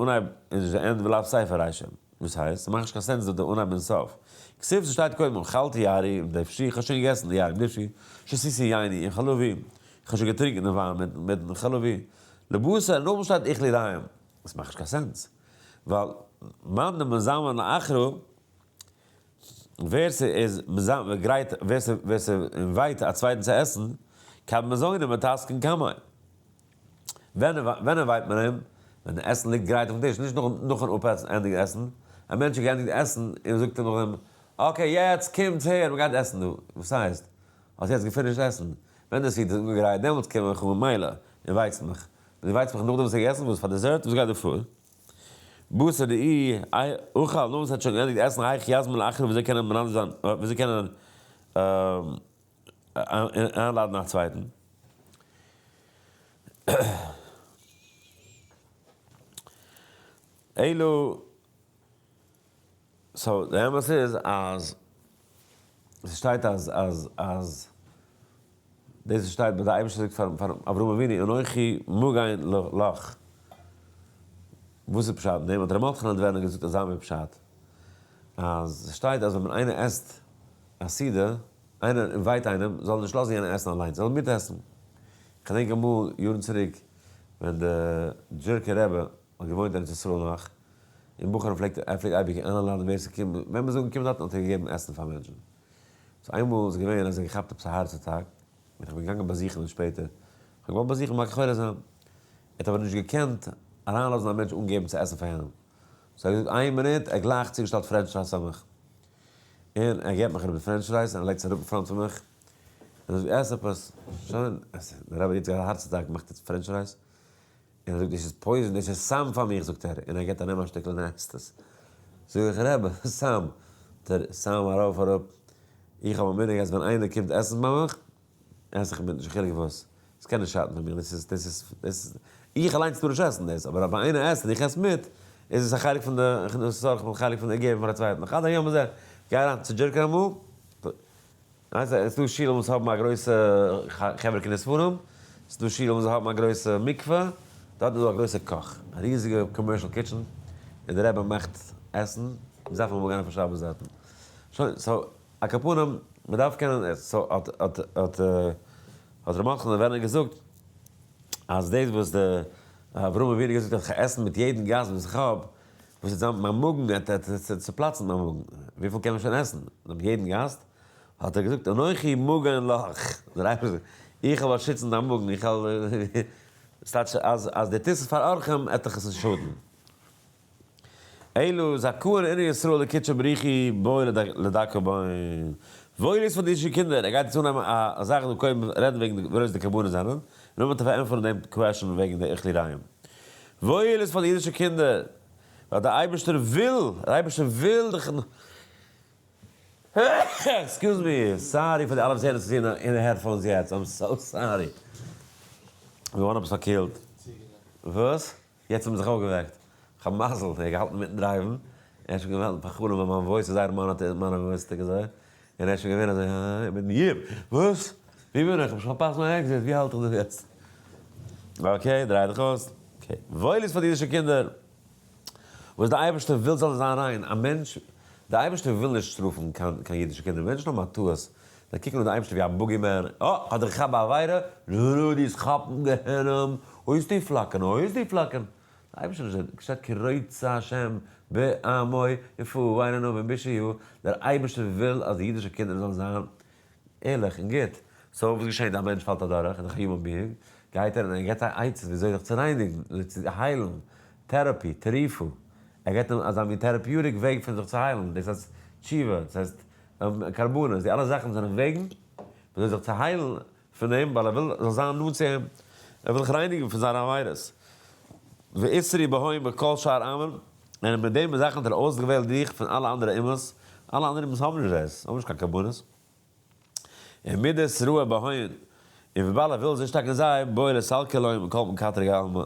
אנהייב איז נישט די end ולאו סיפא רישא, וואס הייסט? ס'מאכט נישט קיין sense דא די אנהייב און סוף. כתיב ס'שטייט קודם אכלתי יערי עם דבשי, איך האב שוין געגעסן די יערי עם דבשי, שתיתי ייני עם חלבי, איך האב שוין געטרינקען די וויין מיטן חלבי, לבתר, און נאכדעם שטייט אכלי רעים. עס מאכט נישט קיין sense. ווייל מאן דמזמן לאחרא, ווער ס'איז מזמן גרייט, ווער ס' invite א צווייטן צו עסן, כד מזוני מתסכן קמיה. ווען invite מען אים? ווען די עסן ליגט גרייט אויפן טיש, נישט נאכן אפעסן ענדיגן עסן. א מענטש האט געענדיגט עסן און זאגט אים נאכדעם, okay יעצט קומטס הער מ'גייט עסן דא. וואס הייסט? האסט יעצט גע finish ט עסן? ווען די סעודה איז אנגעגרייט דעמאלטס קום איך אן מילא invite סט מיך. דו invite סט מיך נאכדעם וואס איך האב געגעסן? וואס פאר dessert? וואס גייט דא פאר? בתר דאי אכל, נאך וואס ער האט שוין געענדיגט עסן היאך יזמין לאחרים וויאזוי קען ער מנדב זיין, וויאזוי קען ער איינלאדן א צווייטן? אלא, so די אמת איז אז ס'שטייט אז אז אז דאס וואס שטייט ביי די אייבערשטער זאגט פאר פאר אברהם אבינו אנכי מגן לך, וואס איז פשט אין דעם? האט ר' מרדכי נאדווערנער געזאגט אזא מין פשט אז ס'שטייט אז ווען איינער עסט א סעודה, איינער invite איינעם, זאל ער נישט לאזן יענער עסן אליינס, ער זאל מיטעסן. כ'דענק אמאל יארן צוריק ווען די דזשורקער רבי האט געוואוינט אין ארץ ישראל נאך, און בחורים פלעגט ער פלעגט אייביג איינלאדענען ווער ס'קומט, ווען מ'איז אנגעקומען דארטן האט ער געגעבן עסן פאר מענטשן. so איינמאל איז געווען אז ער האט געכאפט עפעס א heart attack, און כ'בין געגאנגען באזוכן אים שפעטער, כ'האב געוואלט באזוכן מבקר חולה זיין, ער האט אבער נישט געקענט אריינלאזן א מענטש אן געבן צו עסן פאר יענעם, so ער האט געזאגט איין מינוט, ער האט גלייך צוגעשטעלט french fries פאר מיך, און ער געבט מיך אראפ די french fries און ער לייגט עס אראפ אין front פון מיך, און ער זאגט עס עפעס, שוין, דער רבי האט יעצט געהאט א heart attack מאכט יעצט french fries, און ער זאגט דאס איז poison, דאס איז סם פאר מיך זאגט ער, און ער געבט א נעם א שטיקל און ער עסט עס, זאג איך רבי, סם, זאגט ער, סם ארויף אראפ, איך האב א מנהג אז ווען איינער קומט עסן ביי מיך, עס איך מיט נישט חילוק וואס, עס קען נישט שאטן פאר מיר, דאס איז דאס איז דאס איז, איך אליינס טאר נישט עסן דאס, אבער אויב איינער עסט און איך עס מיט, איז עס א חלק פון די הכנסת אורחים, א חלק פון די געבן פאר א צווייטן, עד היום הזה, גיי אריין צו דזשורקען אמאל, עס איז דא שילן וואס האבן א גרויסע חברה קנאת ספרים, עס איז דא שילן וואס האבן א גרויסע מקווה, דארט איז דא א גרויסע קאך, א ריזיגע commercial kitchen, און די רבי מאכט עסן, מען דארף אמאל גיין אויף א שבת דארטן, שוין, so על כל פנים, מען דארף קענען, so האט האט האט האט ר' מרדכי נאווערנער געזאגט, אז דאס וואס די אברהם אבינו געזאגט אז כ'עסן מיט יעדן גאסט וואס איך האב, וואס וועט זיין מיט מיין מאגן, עט עט עט צופלאצן מיין מאגן, וויפיל קען מען שוין עסן, מיט יעדן גאסט, האט ער געזאגט אנכי מגן לך, דער אייבערשטער זאגט, איך וועל באשיצן דיין מאגן, איך וועל, ס'טייטש אז אז דו טוסט עס פאר אורחים עט דיך עס נישט שאדן. אלא זכאין אינון ישראל דקודשא בריך הוא בעי לדכאה בהון. וואויל איז פאר די אידישע קינדער, ער גייט יעצט אנהייבן א זאך דא קודם רעדן וועגן די גרויס די קרבנות זענען, און נאכדעם וועט ער פארענטפערן דעם question וועגן די אוכלי רעים. וואויל איז פאר די אידישע קינדער, ווייל דער אייבערשטער וויל, דער אייבערשטער וויל דיך, excuse me, sorry פאר די אלע וואס הערן עס אין די headphones יעצט, I'm so sorry. געווארן עפעס פארקילט. וואס? יעצט האט מען זיך אויפגעוועקט. כ'האב מזל, ער האט געהאלטן אינמיטן drive ן, ער האט שוין געוואלט פאר'חלומ'ן מיין voice איז זייער מאנאוואיסטיג אזוי, און ער איז שוין געווען אזוי הא אינמיטן יעפ! וואס? ווי בין איך? כ'האב שוין פארפאסט מיין exit, ווי האלט איך דא יעצט? okay, דריי דיך אויס. okay, וואויל איז פאר די אידישע קינדער וואס די אייבערשטער וויל זאלן זיין ריין, א מענטש, די אייבערשטער וויל נישט שטראפן קיין קיין אידישע קינדער, מענטשן האבן א טעות, זיי קוקן אן די אייבערשטער ווי א bogeyman, אה, כ'האב דיך געכאפט ביי עבירה, נו נו, דו וועסט כאפן גיהנום, אויס די פלאקען, אויס די פלאקען. די אייבערשטער איז נישט שטייט כי רוצה השם בעמו יפאר עיניו בישועו, דער אייבערשטער וויל אז די אידישע קינדער זאלן זיין ערליך און גוט, so וואס געשעט א מענטש פאלט אדורך, איז דאך א human being, גייט ער און ער געבט זיי עצות ווי אזוי זיך צו רייניגן, ווי אזוי צו היילן, therapy, תרופה, ער געבט אים אזא מין therapeutic וועג פון זיך צו היילן, דאס הייסט תשובה, דאס הייסט קרבנות, די אלע זאכן זענען וועגן ווי אזוי זיך צו היילן פון אים, ווייל ער וויל זאל זיין נאנט צו אים, ער וויל זיך רייניגן פון זיינע עבירות. ואתרעי בהון מכל שאר עמין, און מיט דעם זאכן האט ער אויסגעוועלט דיך פון אלע אנדערע אומות, אלע אנדערע אומות האבן נישט דאס, האבן נישט קיין קרבנות. און מידת רעה בהון, און וויבאלד ער וויל זיך שטארקן זיי, בעי לסלקא לון מכל מקטרגי עלמא,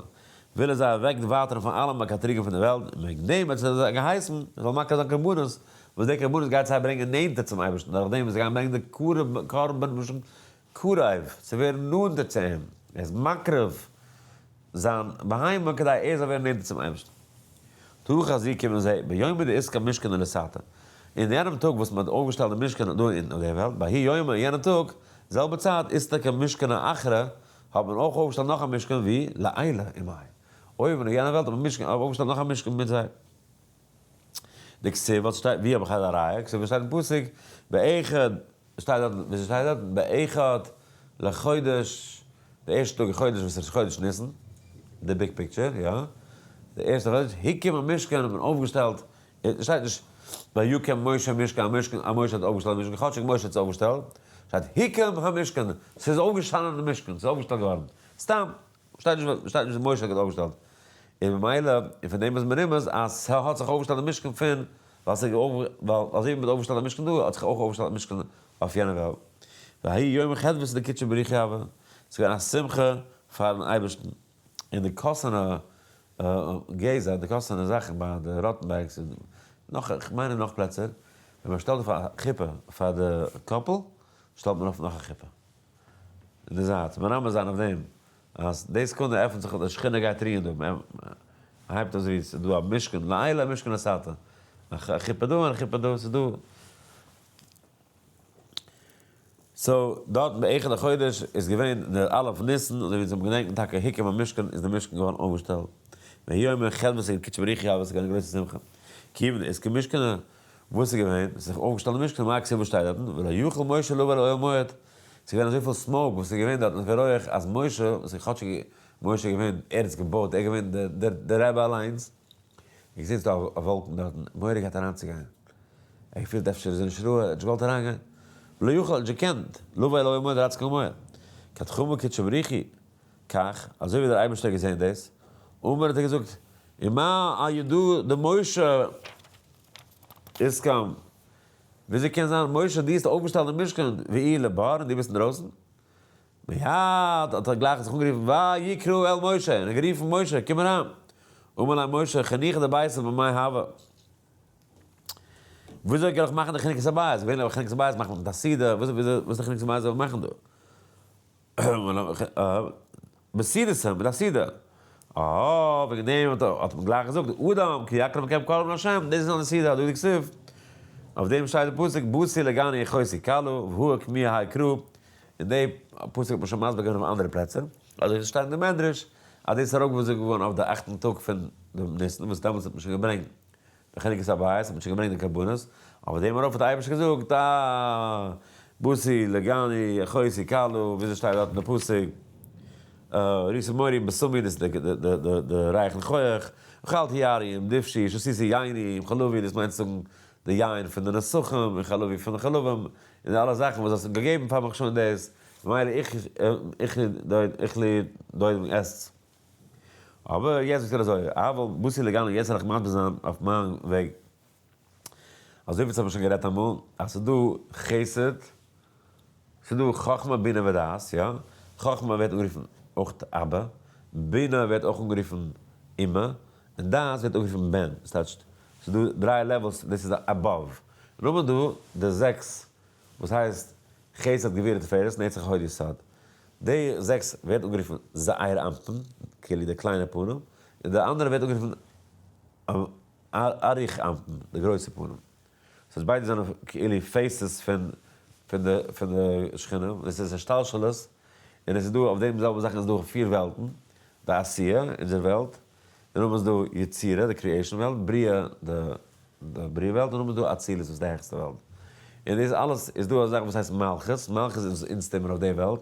וויל ער זיי אוועק ווייטערן פון אלע מקטריגים פון די וועלט, און וועגן דעם האט ער זיי געהייסן, זיי זאלן מקריב זיין קרבנות, וואס די קרבנות גייט זיי ברענגען נענטער צום אייבערשטן, דורך דעם וואס זיי גייען ברענגען די קרבן מלשון קרוב, צו ווערן נאנטער צו אים, ער איז מקריב זיין בהמה כדי ער זאל ווערן נענטער צום אייבערשטן. תא חזי קום זע, ביומא דאתקם משכנא לתתא, אין יענעם טאג וואס מען האט אויפגעשטעלט די משכן דא אין דער וועלט, בההוא יומא, אין יענעם טאג, זעלבע צייט, אתתקן משכנא אחרא, האט מען אויך אויפגעשטעלט נאך א משכן ווי לעילא עמייהו, אויבן אין יענער וועלט האט מען משכן אויפגעשטעלט נאך א משכן מיט זיי. דכתיב וואס שטייט ווי האב איך א ראיה? כתיב וואס שטייט אין פסוק באחד שטייט דארט ווי שטייט דארט באחד לחודש די ערשטע טאג אין חודש וואס איז חודש ניסן די big picture יא די ערשטע חודש הקים המשכן האט מען אויפגעשטעלט שטייט נישט ויקם משה משכן המשכן אז משה האט אויפגעשטעלט די משכן כאטשיג משה האט עס אויפגעשטעלט שטייט הוקם המשכן ס'איז אויפגעשטאנען די משכן ס'איז אויפגעשטעלט געווארן סתם שטייט נישט שטייט נישט משה האט אויפגעשטעלט. און ממילא, און פון דעם איז מרומז אז ס'האט זיך אויפגעשטעלט די משכן פון, ווייל ס'איז ווייל אזוי ווי מ'האט אויפגעשטעלט א משכן דא, האט זיך אויך אויפגעשטעלט א משכן אויף יענע וועלט. ויהי יום חדוותא דקודשא בריך הוא הוה, ס'איז געווען א שמחה פאר'ן אייבערשטן. און די קאסאנע גזע, די קאסאנע זאכן ביי די ראטענבערגס און נאך, כ'מיין אין נאך פלעצער, ווען מ'שטעלט אויף א חופה פאר די couple, שטעלט מען אויף נאך א חופה אין די זייט, מרמז זיין אויף דעם אז די סעקונדע עפנט זיך די שכינה גייט רוען דא, מען הייבט אזוי ווי ס'איז דא א משכן לעילא משכן לתתא, א חופה דא און א חופה דא, ס'איז דא. so דארט באחד החודש איז געווען די א' ניסן, אזוי ווי אונז האבן געדענקן טאקע הוקם המשכן איז די משכן געווארן אויפגעשטעלט, ויהי יום חדוותא דקודשא בריך הוא הוה, ס'איז געווען א גרויסע שמחה, כיוון דאתקין משכנא, וואס איז געווען? ס'איז זיך אויפגעשטעלט די משכן, מה כתיב וואס שטייט דארטן? ולא יכול משה לבא אל אוהל מועד, ס'איז געווען אזויפיל smoke וואס איז געווען דארטן אזויפיל רויעך אז משה, וואס איז כאטשיג משה איז געווען, ער האט עס געבויט, ער איז געווען דער רבי אליינס, ער האט געזען ס'איז דא א וואלקן דארטן, מורא געהאט אריינצוגיין, ער האט געפילט אפשר איז ער נישט ראוי, ער האט נישט געוואלט אריינגיין, ולא יכול, ער האט נישט געקענט, לבא אל אוהל מועד אריינצוגיין אין מועד, כד חמא קודשא בריך הוא, כך, אזוי ווי דער אייבערשטער האט געזען דאס, אמר האט ער געזאגט, ומה על ידא דמשה אתקין, וויאזוי קען זיין משה דו האסט אויפגעשטעלט די משכן ואיהו לבר און דו ביסט אינדרויסן? מיד האט ער גלייך זיך אנגערופן ויקרא אל משה און ער האט גערופן משה קום אריין, אמר ליה משה חנוכת דביתא במאי הוה, וויאזוי קען איך מאכן די חנוכת הבית, געווענליך ביי חנוכת הבית מאכט מען מיט א סעודה, וויאזוי וואס די חנוכת הבית זאל מען מאכן דא? בסעודתא, מיט א סעודה. אה, וועגן דעם האט מען גלייך געזאגט, אדם כי יקריב מכם קרבן לה', דאס איז אן די סעודה, הדא דכתיב, אויף דעם שטייט די פסוק, באתי לגני אחותי כלה, והא אוקמוה האי קרא, און די פסוק האט מען שוין מסביר געווען אויף אנדערע פלעצער, אזוי ווי ס'שטייט אין די מדרש, אז דאס איז ארויפגעזאגט געווארן אויף די אכטן טאג פון דעם ניסן, וואס דעמאלטס האט מען שוין געברענגט די חנוכת הבית, האט מען שוין געברענגט די קרבנות, אויף דעם ארויף האט דער אייבערשטער געזאגט, אה, באתי לגני אחותי כלה, וויאזוי שטייט דארט אין די פסוק, ראיתי מורי בשמי, דאס איז די ריח ניחוח, אכלתי יערי עם דבשי, שתיתי ייני עם חלבי, דאס מיינט צו זאגן די יין פון די נסכים און חלבי פון די חלבים, און די אלע זאכן וואס האסט געגעבן פאר מיך שוין דאס, ממילא איך איך לי דודים עסטס. אבער יעצט זאגט ער אזוי, אבל באתי לגני יעצט וועל איך מסביר זיין אויף מיין וועג, אזוי ווי אונז האבן שוין גערעדט אמאל, אז ס'איז דא חסד, ס'איז דא חכמה בינה ודעת, יא? חכמה ווערט אנגערופן אויך אבא, בינה ווערט אויך אנגערופן אמא, און דעת ווערט אנגערופן בן, דאס טייטשט ס'איז דא דריי levels, דאס איז above. נאכדעם איז דא די זעקס וואס הייסט חסד גבורה תפארת נצח הוד יסוד. די זעקס ווערט אנגערופן זעיר אנפין, כאילו די קליינע פנים, און די אנדערע ווערט אנגערופן אריך אנפין, די גרויסע פנים. ס'הייסט ביידע זענען כאילו faces פון פון די פון די שכינה, דאס איז השתלשלות, און עס איז דא אויף דעם זעלבע זאך איז דא פיר וועלטן, די עשייה, אונזער וועלט, דערנאך איז דא יצירה, די creation וועלט, בריאה, די די בריאה וועלט, און נאכדעם איז דא אצילות וואס איז די העכסטע וועלט. און דאס אלעס איז דא א זאך וואס הייסט מלכות, מלכות איז וואס אונז טוהן מיר אויף די וועלט,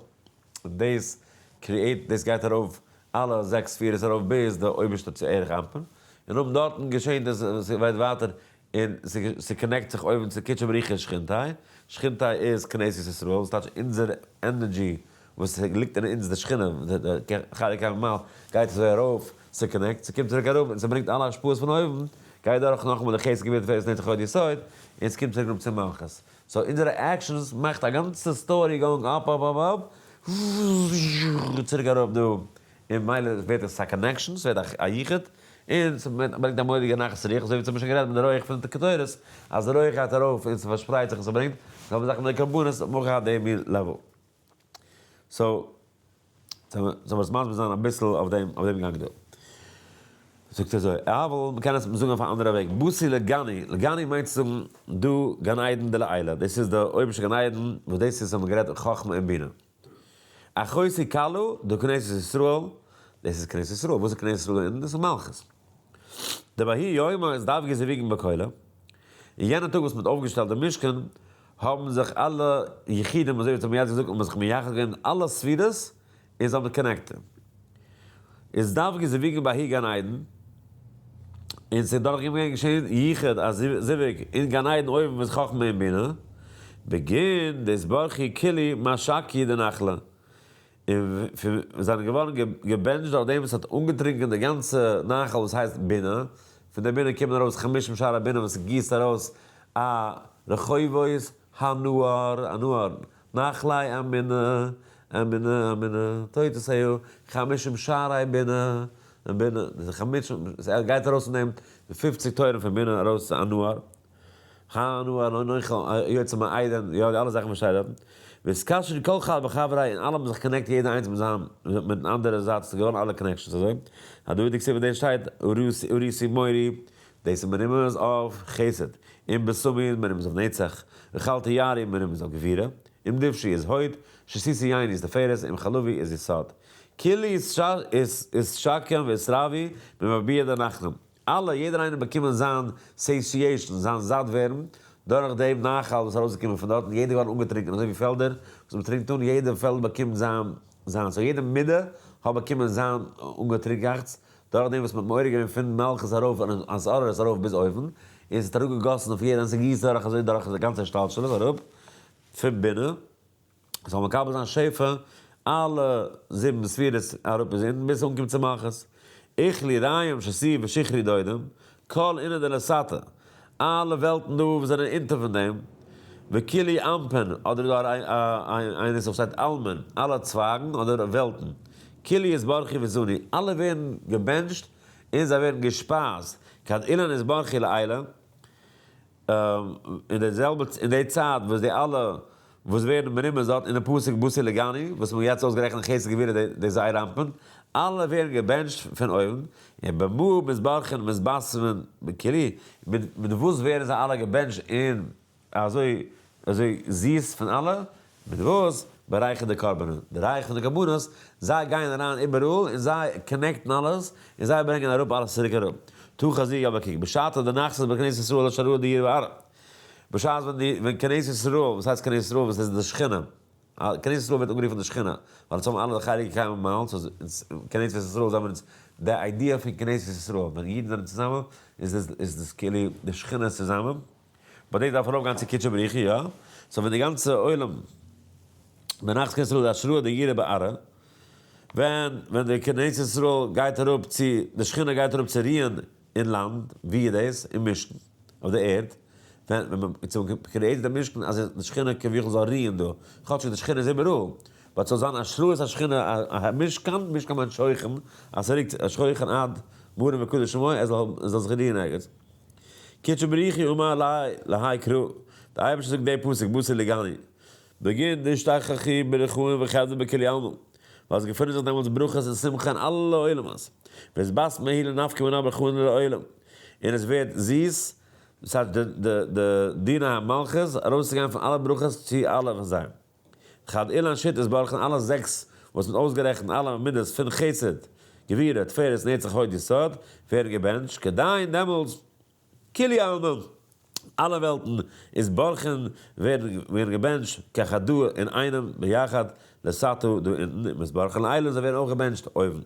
און דאס create, דאס גייט ארויף אלע זעקס ספירות ארויף ביז די אויבערשטע צו אריך אנפין, און נאכדעם דארטן געשעהט עס, ס'גייט ווייטער און ס' connect זיך אויבן צו קודשא בריך הוא ושכינתיה, שכינתיה איז כנסת ישראל, וואס טייטש אונזער energy וואס ליגט אין אונז די שכינה, די חלק הממעל גייט אזוי ארויף, ס' connect, ס'קומט צוריק אראפ און ס'ברענגט אלע השפעות פון אויבן, גייט דורך נאכאמאל די חסד גבורה תפארת נצח הוד יסוד, און ס'קומט צוריק אראפ צום מלכות. so אונזערע actions מאכט א גאנצע story going up up up up, צוריק אראפ דא, און ממילא ווערט עס א connection, ס'ווערט א יחוד, און ס'ברענגט א מורא'דיגע נחת רוח, אזוי ווי אונז האבן שוין גערעדט מיט די רויעך פון די קטורת, אז די רויעך גייט ארויף און ס'פארשפרייט זיך און ס'ברענגט, די זעלבע זאך מיט די קרבנות, האט מען אויך געהאט די מין level. so, זאל מיר עס מסביר זיין אביסל אויף דעם אויף דעם גאנג דא. זאגט ער אזוי, אבל מ'קען עס זאגן אויף א אנדערע וועג, באתי לגני, לגני מיינט צו זאגן דא גן עדן דלעילא, דאס איז די אויבערשטע גן עדן, וואס דאס איז האבן מיר גערעדט חכמה און בינה. אחותי כלה, דא כנסת ישראל, דאס איז כנסת ישראל, וואס איז כנסת ישראל דא אונטן? דאס איז מלכות. דבההוא יומא אזדווגו זיווגין בכולא, אין יענע טאג וואס מען האט אויפגעשטעלט די משכן, האבן זיך אלע יחידים, אזוי ווי אונז האבן יעצט געזאגט, האבן זיך מייחד געווען אלע ספירות, און זיי האבן connected. אזדווגו זיווגין בההוא גן עדן, און ס'איז דורך געווען געשען יחוד א זיווג אין גן עדן אויבן וואס חכמה און בינה, בגין דאתברכו כולהו משקיא דנחלא. און זענען געווארן געבענטשט דורך דעם וואס האט אנגעטרונקען די גאנצע נחל וואס הייסט בינה, פון די בינה קומען ארויס חמשים שערי בינה וואס גיסט ארויס א רחובות הנהר, הנהר, נחלי אמינה, אמינה, אמינה, תוצאות חמשים שערי בינה, בינה, חמשים, עס גייט ארויס פון דעם די פופציג טויערן פון בינה ארויס צו הנהר. הנהר הנוכל היוצא מעדן, יא די אלע זאכן וואס שטייט דארטן, ואתקשרו כל חד בחבריה און אלע האבן זיך connect יעדער איינס מיט זיין מיטן אנדערע זייט ס'איז געווארן אלע connections אזוי, הדא דכתיב דאס שטייט אריסי מורי דאס איז מרומז אויף חסד, אם בשמי איז מרומז אויף נצח, ואכלתי יערי מרומז אויף גבורה, אם דבשי איז הוד, שתיתי ייני איז תפארת, אם חלבי איז יסוד. כולהו אתשקיין ואתרוו ממבועא דנחלא. אלע, יעדער איינער באקומען זיין satiation, זיין זאט ווערן, דורך דעם נחל וואס איז ארויסגעקומען פון דארט, און יעדער געווארן אנגעטרונקען, אזוי ווי פעלדער וואס מען טרינקט אן, יעדע פעלד באקומט זיין, זיין, so יעדע מידה האט באקומען זיין אנגעטרינקאכטס, דורך דעם וואס מען האט מעורר געווען פון מלכות ארויף און התעוררות ארויף ביז אויבן, און עס האט אראפגעגאסן אויף יעדער, און ס'גיסט דורך אזוי דורך די גאנצע השתלשלות אראפ פון בינה. זאל מקבל זיין שפע אלע זיבן ספירות אראפ ביז אונטן ביז ס'אנקומט צו מלכות. אכלו רעים שתו ושכרו דודים, כל אינון דלתתא, אלע וועלטן דא וואס זענען אונטער פון דעם, וכולהו אנפין, אדער איז דא איינער וואס שטייט עלמין, אלע צווייגן אדער וועלטן, כולהו אתברכו ואתזנו, אלע ווערן געבענטשט און זיי ווערן געשפייזט, כד אילין אתברכו לעילא, אין די זעלבע אין די צייט וואס די אלע וואס ווערן מרומז דארט אין די פסוק באתי לגני וואס מ'האט יעצט אויסגערעכנט חסד גבורה די זייער אנפין, אלע ווערן געבענטשט פון אויבן, און במה מתברכין ומתבשמין בכולהו, מיט וואס ווערן זיי אלע געבענטשט און אזוי אזוי זיס פון אלע, מיט וואס? בריחא דקרבנא, די ריח פון די קרבנות, זיי גייען אריין איבעראל און זיי connect ן אלעס, און זיי ברענגען אראפ אלעס צוריק אראפ. תא חזי געב א קוק, בשעתא דנחתת בכנסת ישראל השראה דיראה בארעא, בשעת ווען די, ווען כנסת ישראל, וואס הייסט כנסת ישראל, וואס איז די שכינה, כנסת ישראל ווערט אנגערופן די שכינה, ווייל אונז האבן אלע די חלק אלקי ממעל, so כנסת ישראל זעמיר אונז, די idea פון כנסת ישראל, ווען אידן זענען צוזאמען, איז דאס, איז דאס כאילו די שכינה איז צוזאמען, ביי דאס דארף ארויף גיין צו קודשא בריך הוא, יא? so ווען די גאנצע עולם בנחת כנסת ישראל השראה דיראה בארעא, ווען ווען די כנסת ישראל גייט אראפ צו, די שכינה גייט אראפ צו רוען אין לאנד, ווי איז דאס? אין משכן, אויף די ערד, ווען ווען מען create די משכן אז די שכינה כביכול זאל רוען דא, כאטשיג די שכינה איז איבעראל, but ס'זאל זיין השראת השכינה א משכן, משכן מיינט שוכן, אז ס'רוקט שוכן עד מרום וקדוש שמו, ער זאל זיך רוען ערגעץ. קודשא בריך הוא אמר להאי קרא, די אייבערשטער זאגט די פסוק באתי לגני, בגין דאשתכחו ברכאן וחדוה בכולהו עלמין, ווייל עס געפונען זיך דעמאלטס ברכות און שמחה אין אלע עולמות, ואתבסמא היא לנפקא מינה ברכאן לעולם, און עס ווערט זיס, דאס הייסט די דיני המלכות, ארויסצוגיין פון אלע ברכות צו אלע פון זיי. חד אילן שיטות ברכן אלע זעקס וואס מ'האט אויסגערעכנט אלע מידות פון חסד, גבורה, תפארת, נצח, הוד, יסוד, ווערן געבענטשט, כדין דעמאלטס כולהו עלמין, אלע וועלטן אתברכון ווערן געבענטשט כחדא אינאיינעם ביחד לתתא דא אונטן ומתברכין לעילא זיי ווערן אויך געבענטשט אויבן.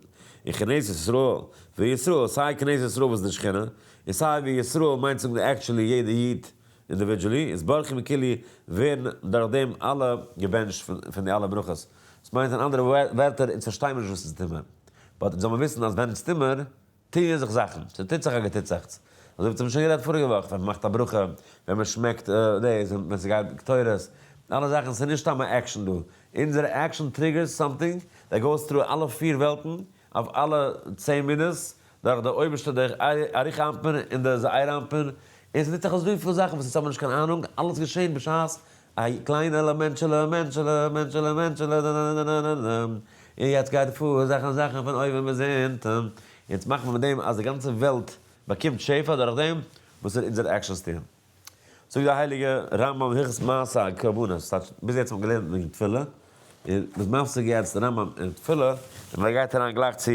און כנסת ישראל וישראל סיי כנסת ישראל וואס איז די שכינה און סיי וישראל מיינט זאגן actually יעדע איד individually, אתברכו מכולהו ווערן דורך דעם אלע געבענטשט פון די אלע ברכות. דאס מיינט אין אנדערע ווערטער, אונז פארשטיי מיר נישט וואס אונז טוהן מיר. but אונז זאל מיר וויסן אז ווען אונז טוהן מיר, טוען זיך זאכן. ס'טוט זיך א געטוצעכטס. אזוי ווי אונז האבן שוין גערעדט פאריגע וואך, ווען מ'מאכט א ברכה, ווען מ'שמעקט דאס, ווען ס'גייט קטורת, אלע זאכן, ס'איז נישט סתם א עקשן דא. אונזערע action triggers something that goes through אלע פיר וועלטן, אויף אלע 10 מידות, דורך די אויבערשטע די אריך אנפין און די זעיר אנפין, און ס'טוט זיך אזויפיל זאכן וואס אונז האבן נישט קיין אהנונג, אלעס געשען בשעת א קליינעלע מענטשעלע, מענטשעלע, מענטשעלע, מענטשעלע, דנננננננ, און יעצט גייט פאר זאכן זאכן פון אויבן ביז אונטן, יעצט מאכט מען מיט דעם אז די גאנצע וועלט באקומט שפע דורך דעם וואס אונזערע actions טוען. זאגט דער הייליגער רמב ם הלכות מעשה הקרבנות, ס'טייטש ביז יעצט האט מען געלערנט וועגן תפילה, און מ'איז מפסיק יעצט די רמב ם אין תפילה, און מען גייט אריין גלייך צו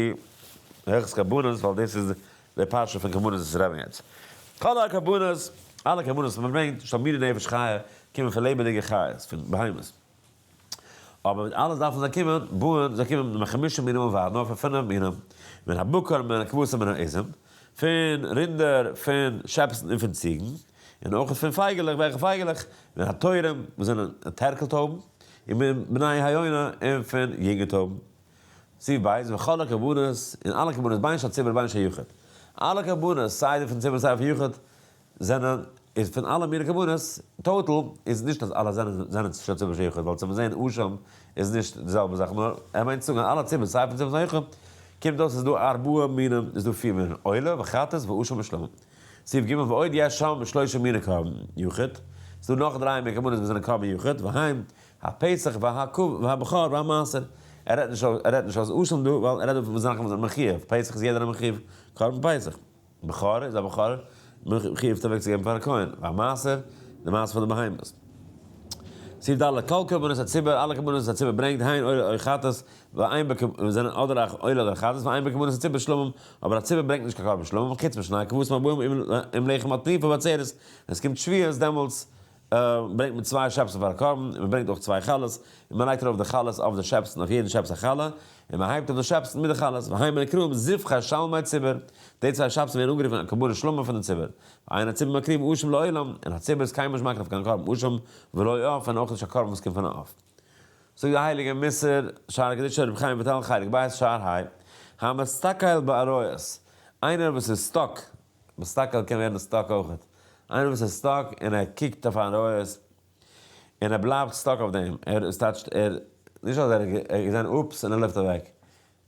הלכות קרבנות, ווייל דאס איז די פרשה פון קרבנות וואס רעדן יעצט. כל הקרבנות, אלע קרבנות וואס מען ברענגט, שלא מעני נפש חיה, קומען פון לעבעדיגע חיות, פון בהמות. אבער מיט אלעס דארפן זיי קומען, בויען, זיי קומען מחמשה מינים בלבד, נאר פון פינף מינים, מן הבקר מן הכבשים מן העזים, פון רינדער, פון שעפסן און פון ציגן, און אויך פון פייגעלעך, וועלכע פייגעלעך? מן התורים, וואס זענען טערקל טויבן, ומן בני היונה און פון יונגע טויבן. סעיף ב', וכל הקרבנות, און אלע קרבנות בין של ציבור בין של יחיד. אלע קרבנות, סיי די פון ציבור סיי פון יחיד, זענען, איז פון אלע מיני קרבנות, total, איז נישט אז אלע זענען זענען של ציבור של יחיד, ווייל צו זען אשם איז נישט די זעלבע זאך, נאר ער מיינט צו זאגן אלע ציבור, סיי פון ציבור סיי יחיד, קומט אויס איז דא ארבעה מינים, איז דא פיר מינים, עולה וחטאת ואשם ושלמים. סעיף ג' ועוד יש שם שלושה מיני קרבן יחיד, ס'איז דא נאך דריי מיני קרבנות וואס זענען קרבן יחיד, והם הפסח והבכור והמעשר. ער רעדט נישט ער רעדט נישט אויס אשם דא, ווייל ער רעדט דא פון זאכן וואס זענען מחיוב, פסח איז יעדער א מחיוב קרבן פסח. בכור איז א בכור מחיוב אוועק צו געבן פאר א כהן, והמעשר, די מעשר פון די בהמות. סעיף ד', כל קרבנות הציבור, אלע קרבנות וואס א ציבור ברענגט, הן עולה או חטאת, ואין בקרבנות, זענען אדער א עולה אדער א חטאת, ואין בקרבנות הציבור שלמים, אבער א ציבור ברענגט נישט קיין קרבן שלמים, חוץ משני כבשים הבאים עם לחם התנופה בעצרת, ווען עס קומט שבועות דעמאלטס ברענגט מען צוויי שעפסן פאר א קרבן, און מען ברענגט אויך צוויי חלות, און מען לייגט ארויף די חלות אויף די שעפסן, אויף יעדן שעפס א חלה, און מען הייבט אויף די שעפסן מיט די חלות, והמה נקראים זבחי שלמי ציבור, די צוויי שעפסן ווערן אנגערופן א קרבנות שלמים פון די ציבור, ואין הציבור מקריב אשם לעולם, און א ציבור איז קיינמאל נישט מקריב קיין קרבן אשם ולא עוף, און אויך נישט א קרבן וואס קומט פון א עוף. זאגט די הייליגע מוסר, שער הקדושה רבי חיים וויטאל חלק ב' שער ה', המסתכל בעריות, איינער וואס איז stuck, מסתכל קען ווערן stuck אויכעט, איינער וואס איז stuck און ער קוקט אויף עריות, און ער בלייבט stuck אויף דעם, ער איז טייטשט ער, נישט אז ער האט געזען oops און ער לויפט אוועק,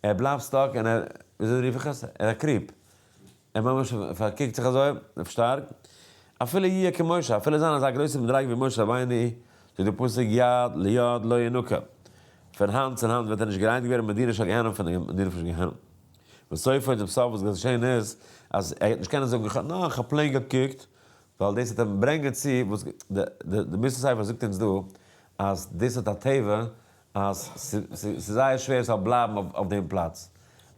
ער בלייבט stuck און ער, וויאזוי רוף איך עס? ער איז א creep, ער ממש פארקוקט זיך אזוי שטארק, אפילו יהיה כמשה, אפילו זיין אזא גרויסע מדריגה ווי משה רבינו, זאגט דער פסוק יד ליד לא ינקה, פון האנט צו האנט וועט ער נישט גערייניגט ווערן מדינה של גיהנום פון די מדינה פון גיהנום. בסופו צום סוף וואס געשען איז, אז ער וועט נישט קענען זאגן איך האב נאר איך האב plain געקוקט, ווייל דאס וועט אים ברענגען צו וואס די מוסר ספר זאגט אונז דא, אז דאס האט א טבע אז ס'איז זייער שווער ס'זאל בלייבן אויף דעם פלאץ.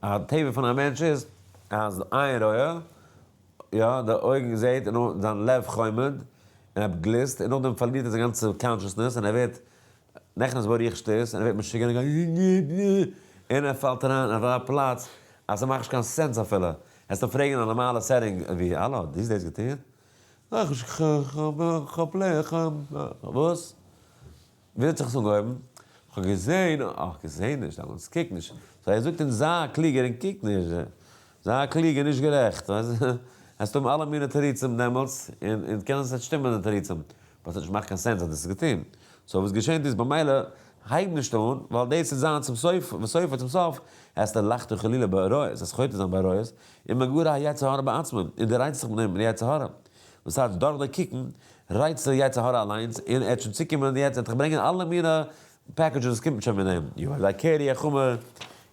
א טבע פון א מענטש איז אז עין רואה, יא, די אויגן זעט און זיין לב חומד, און ער גליסט, און נאכדעם פארלירט ער זיין גאנצע consciousness און ער ווערט נכנס בו רוח שטות, און ער ווערט משוגע און גייט און ער פאלט אריין אין אזא פלאץ אז ס'מאכט נישט קיין sense אפילו. העסט אים פרעגן אין א נארמאלע setting ווי, האלא, דו האסט דאס געטון? וואס? ווי האט זיך עס אנגעהויבן? כ'האב געזעהן, אה, געזעהן נישט, דעמאלטס קוק נישט. so ער זאגט אונז זיי קלוגער און קוק נישט. זיי קלוגער נישט גערעכט. העסט האבן אלע מיני תירוצים דעמאלטס, און און קען עס שטימען די תירוצים. but ס'האט נישט געמאכט קיין sense אז דאס איז געטון. so וואס געשענט איז במילא, הייב נישט אן, ווייל דאס וועט זיין צום סוף, וסופו צום סוף, העסטו לחטוא חלילה בעריות, העסט חוטא זיין בעריות, און מגרה היצר הרע בעצמו, און דו רייצט זיך מיט דעם יצר הרע. וואס הייסט דורך די קוקן רייצט דער יצר הרע אליינס און ער וועט שוין צוקומען יעצט ער וועט דיך ברענגען אלע מיני packages וואס קומט שוין מיט דעם יו העוו לייק קערי א חמור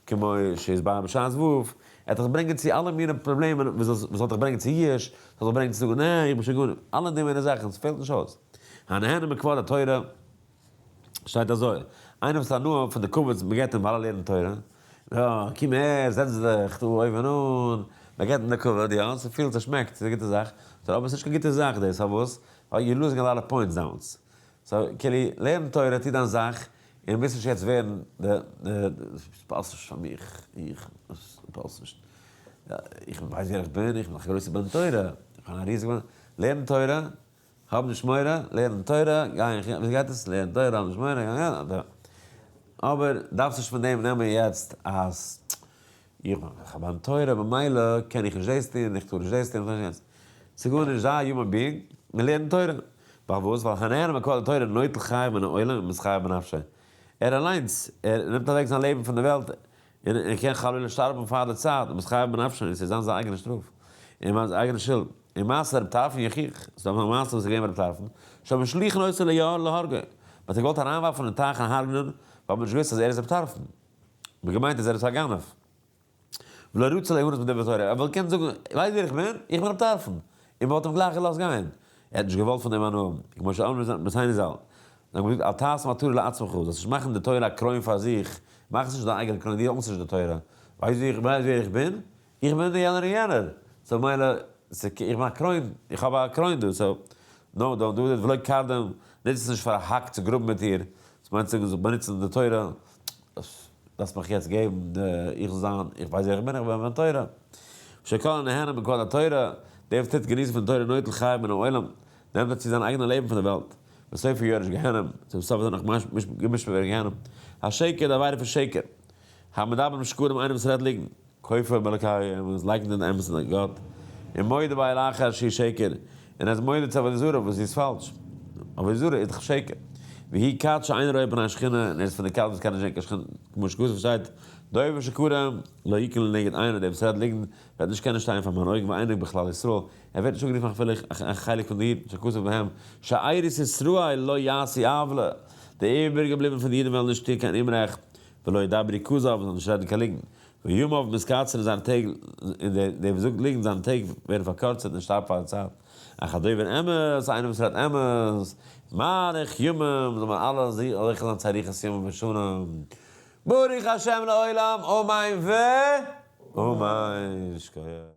כמו שיש בשעת וו ער וועט דיך ברענגען צו אלע מיני פראבלעמען וואס זאל דיך ברענגען צו ייאוש זאל דיך ברענגען צו זאגן נע איך בין שוין גארנישט אלע די מיני זאכן ס'פעלט נישט אויס הנהנה מכבוד התורה שטייט אזוי, איינער וואס האט הנאה פון די כבוד וואס מען געבט אים ווייל ער לערנט תורה, יא, קום אהער, זעץ דיך דא אויבן אן, מען געבט אים די כבוד, יא, ס'פילט, ס'שמעקט, ס'איז א גוטע זאך, אבער ס'איז נישט קיין גוטע זאך דאס, פארוואס? ווייל you're losing a lot of points דעמאלטס. so, כאילו, לערן תורה, טו דיין זאך, און מוזט נישט יעצט ווערן די, די, ס'פאסט נישט פאר מיך, איך, ס'פאסט נישט, איך ווייס ווער איך בין, איך בין א גרויסער בן תורה, איך בין א ריזיגער בן, לערן תורה, האב נישט מורא, לערן תורה, גיי אין חינוך, ווי גייט עס? לערן תורה, האב נישט מורא, גיי אין חינוך, אבער דארפסט נישט פון דעם נעמען יעצט אז איך בין א בן תורה במילא קען איך נישט דאס טון, איך טאר נישט דאס טון, איך טאר נישט יענץ. ס'איז גארנישט, זיי א human being און לערן תורה. פארוואס? ווייל הנהנה מכבוד התורה נוטל חייו מן העולם ומתחייב בנפשו. ער אליינס, ער נעמט אוועק זיין לעבן פון די וועלט, און ער קען חלילה שטארבן פאר די צייט, און מתחייב בנפשו, און ס'איז זיין זיין אייגענע שטראף, און זיין אייגענע שולד. און מעשה רב טרפון יוכיח, ס'איז דא א מעשה וואס איז געווען ביי רב טרפון, שהיו משליכין אותו ליאור להרגו, מ'האט אים געוואלט אריינווארפן אין טייך און הרג'נען, ווייל מ'האט נישט געוואוסט אז ער איז רב טרפון, מ'האט געמיינט אז ער איז א גנב. ולא רצה ליהנות מדברי תורה, ער וואלט געקענט זאגן, ווייסט ווער איך בין? איך בין רב טרפון! און מ'וואלט אים גלייך געלאזט גיין. ער האט נישט געוואלט פון דעם הנאה האבן, כמו שאמרו רבותינו ז"ל, זיי האבן געזאגט אל תעשה עטרה לעצמך, זאלסט נישט מאכן די תורה א קרוין פאר זיך, מאך עס נישט דיין אייגענע קרוין, דו owns נישט די תורה, ווייסט ווי איך ווייס ווער איך בין? איך בין דער יענער און יענער, so מילא, איך בין א קרוין, איך האב א קרוין דא, so no don't do that, ולא קרדום, נוץ עס נישט פאר א האק צו גראבן מיט איר, דאס מיינט צו זיך באנוצן די תורה, דארפסט מיך יעצט געבן די, איך זאל זיין, איך ווייס ווער איך בין, איך בין בן תורה. שכל הנהנה מכבוד התורה, דער וואס טוט געניסן פון תורה נוטל חייו מן העולם, נעמט ער צו זיין אייגענע לעבן פון די וועלט. בסופו יורש גיהנום, צום סוף וועט ער נאך גע'משפט ווערן גיהנום. השקר, די עבירה פון שקר. המדבר שקרים, איינער וואס רעדט ליגנט. כופר באלקי וואס לייקנט אין די אמת'ן גאט, און מודה באל אחר שהוא שקר, און ער איז מודה צו עבודה זרה וואס זי איז פאלש. עבודה זרה איז דאך שקר. והוא כת שאינו רואה פני שכינה, און ער איז פון די כת וואס קען נישט זען קיין שכינה, כמו שכתוב שטייט, דובר שקרים לא יכון לנגד עיני, דער וואס רעדט ליגנט וועט נישט קענען שטיין פאר מיין אויגן ואינו בכלל ישראל, ער ווערט נישט אנגערופן אפילו א חלק פון די אידן, שכתוב בהם, שארית ישראל לא יעשו עוולה, די איבערגעבליבענע פון די אידן וועלן נישט טון קיין אומרעכט, ולא ידברו כזב, זאלן נישט רעדן קיין ליגנט. וימיו מתקצרין זיינע טעג, און דער וואס זאגט ליגנט זיינע טעג ווערן פארקורצערט און שטארבט פאר די צייט. אך הדובר אמת, איינער וואס רעדט אמת, מאריך ימים, זאל מען אלע זוכה זיין צו אריכות ימים ושנים. ברוך השם לעולם, אמן ואמן. שכוח.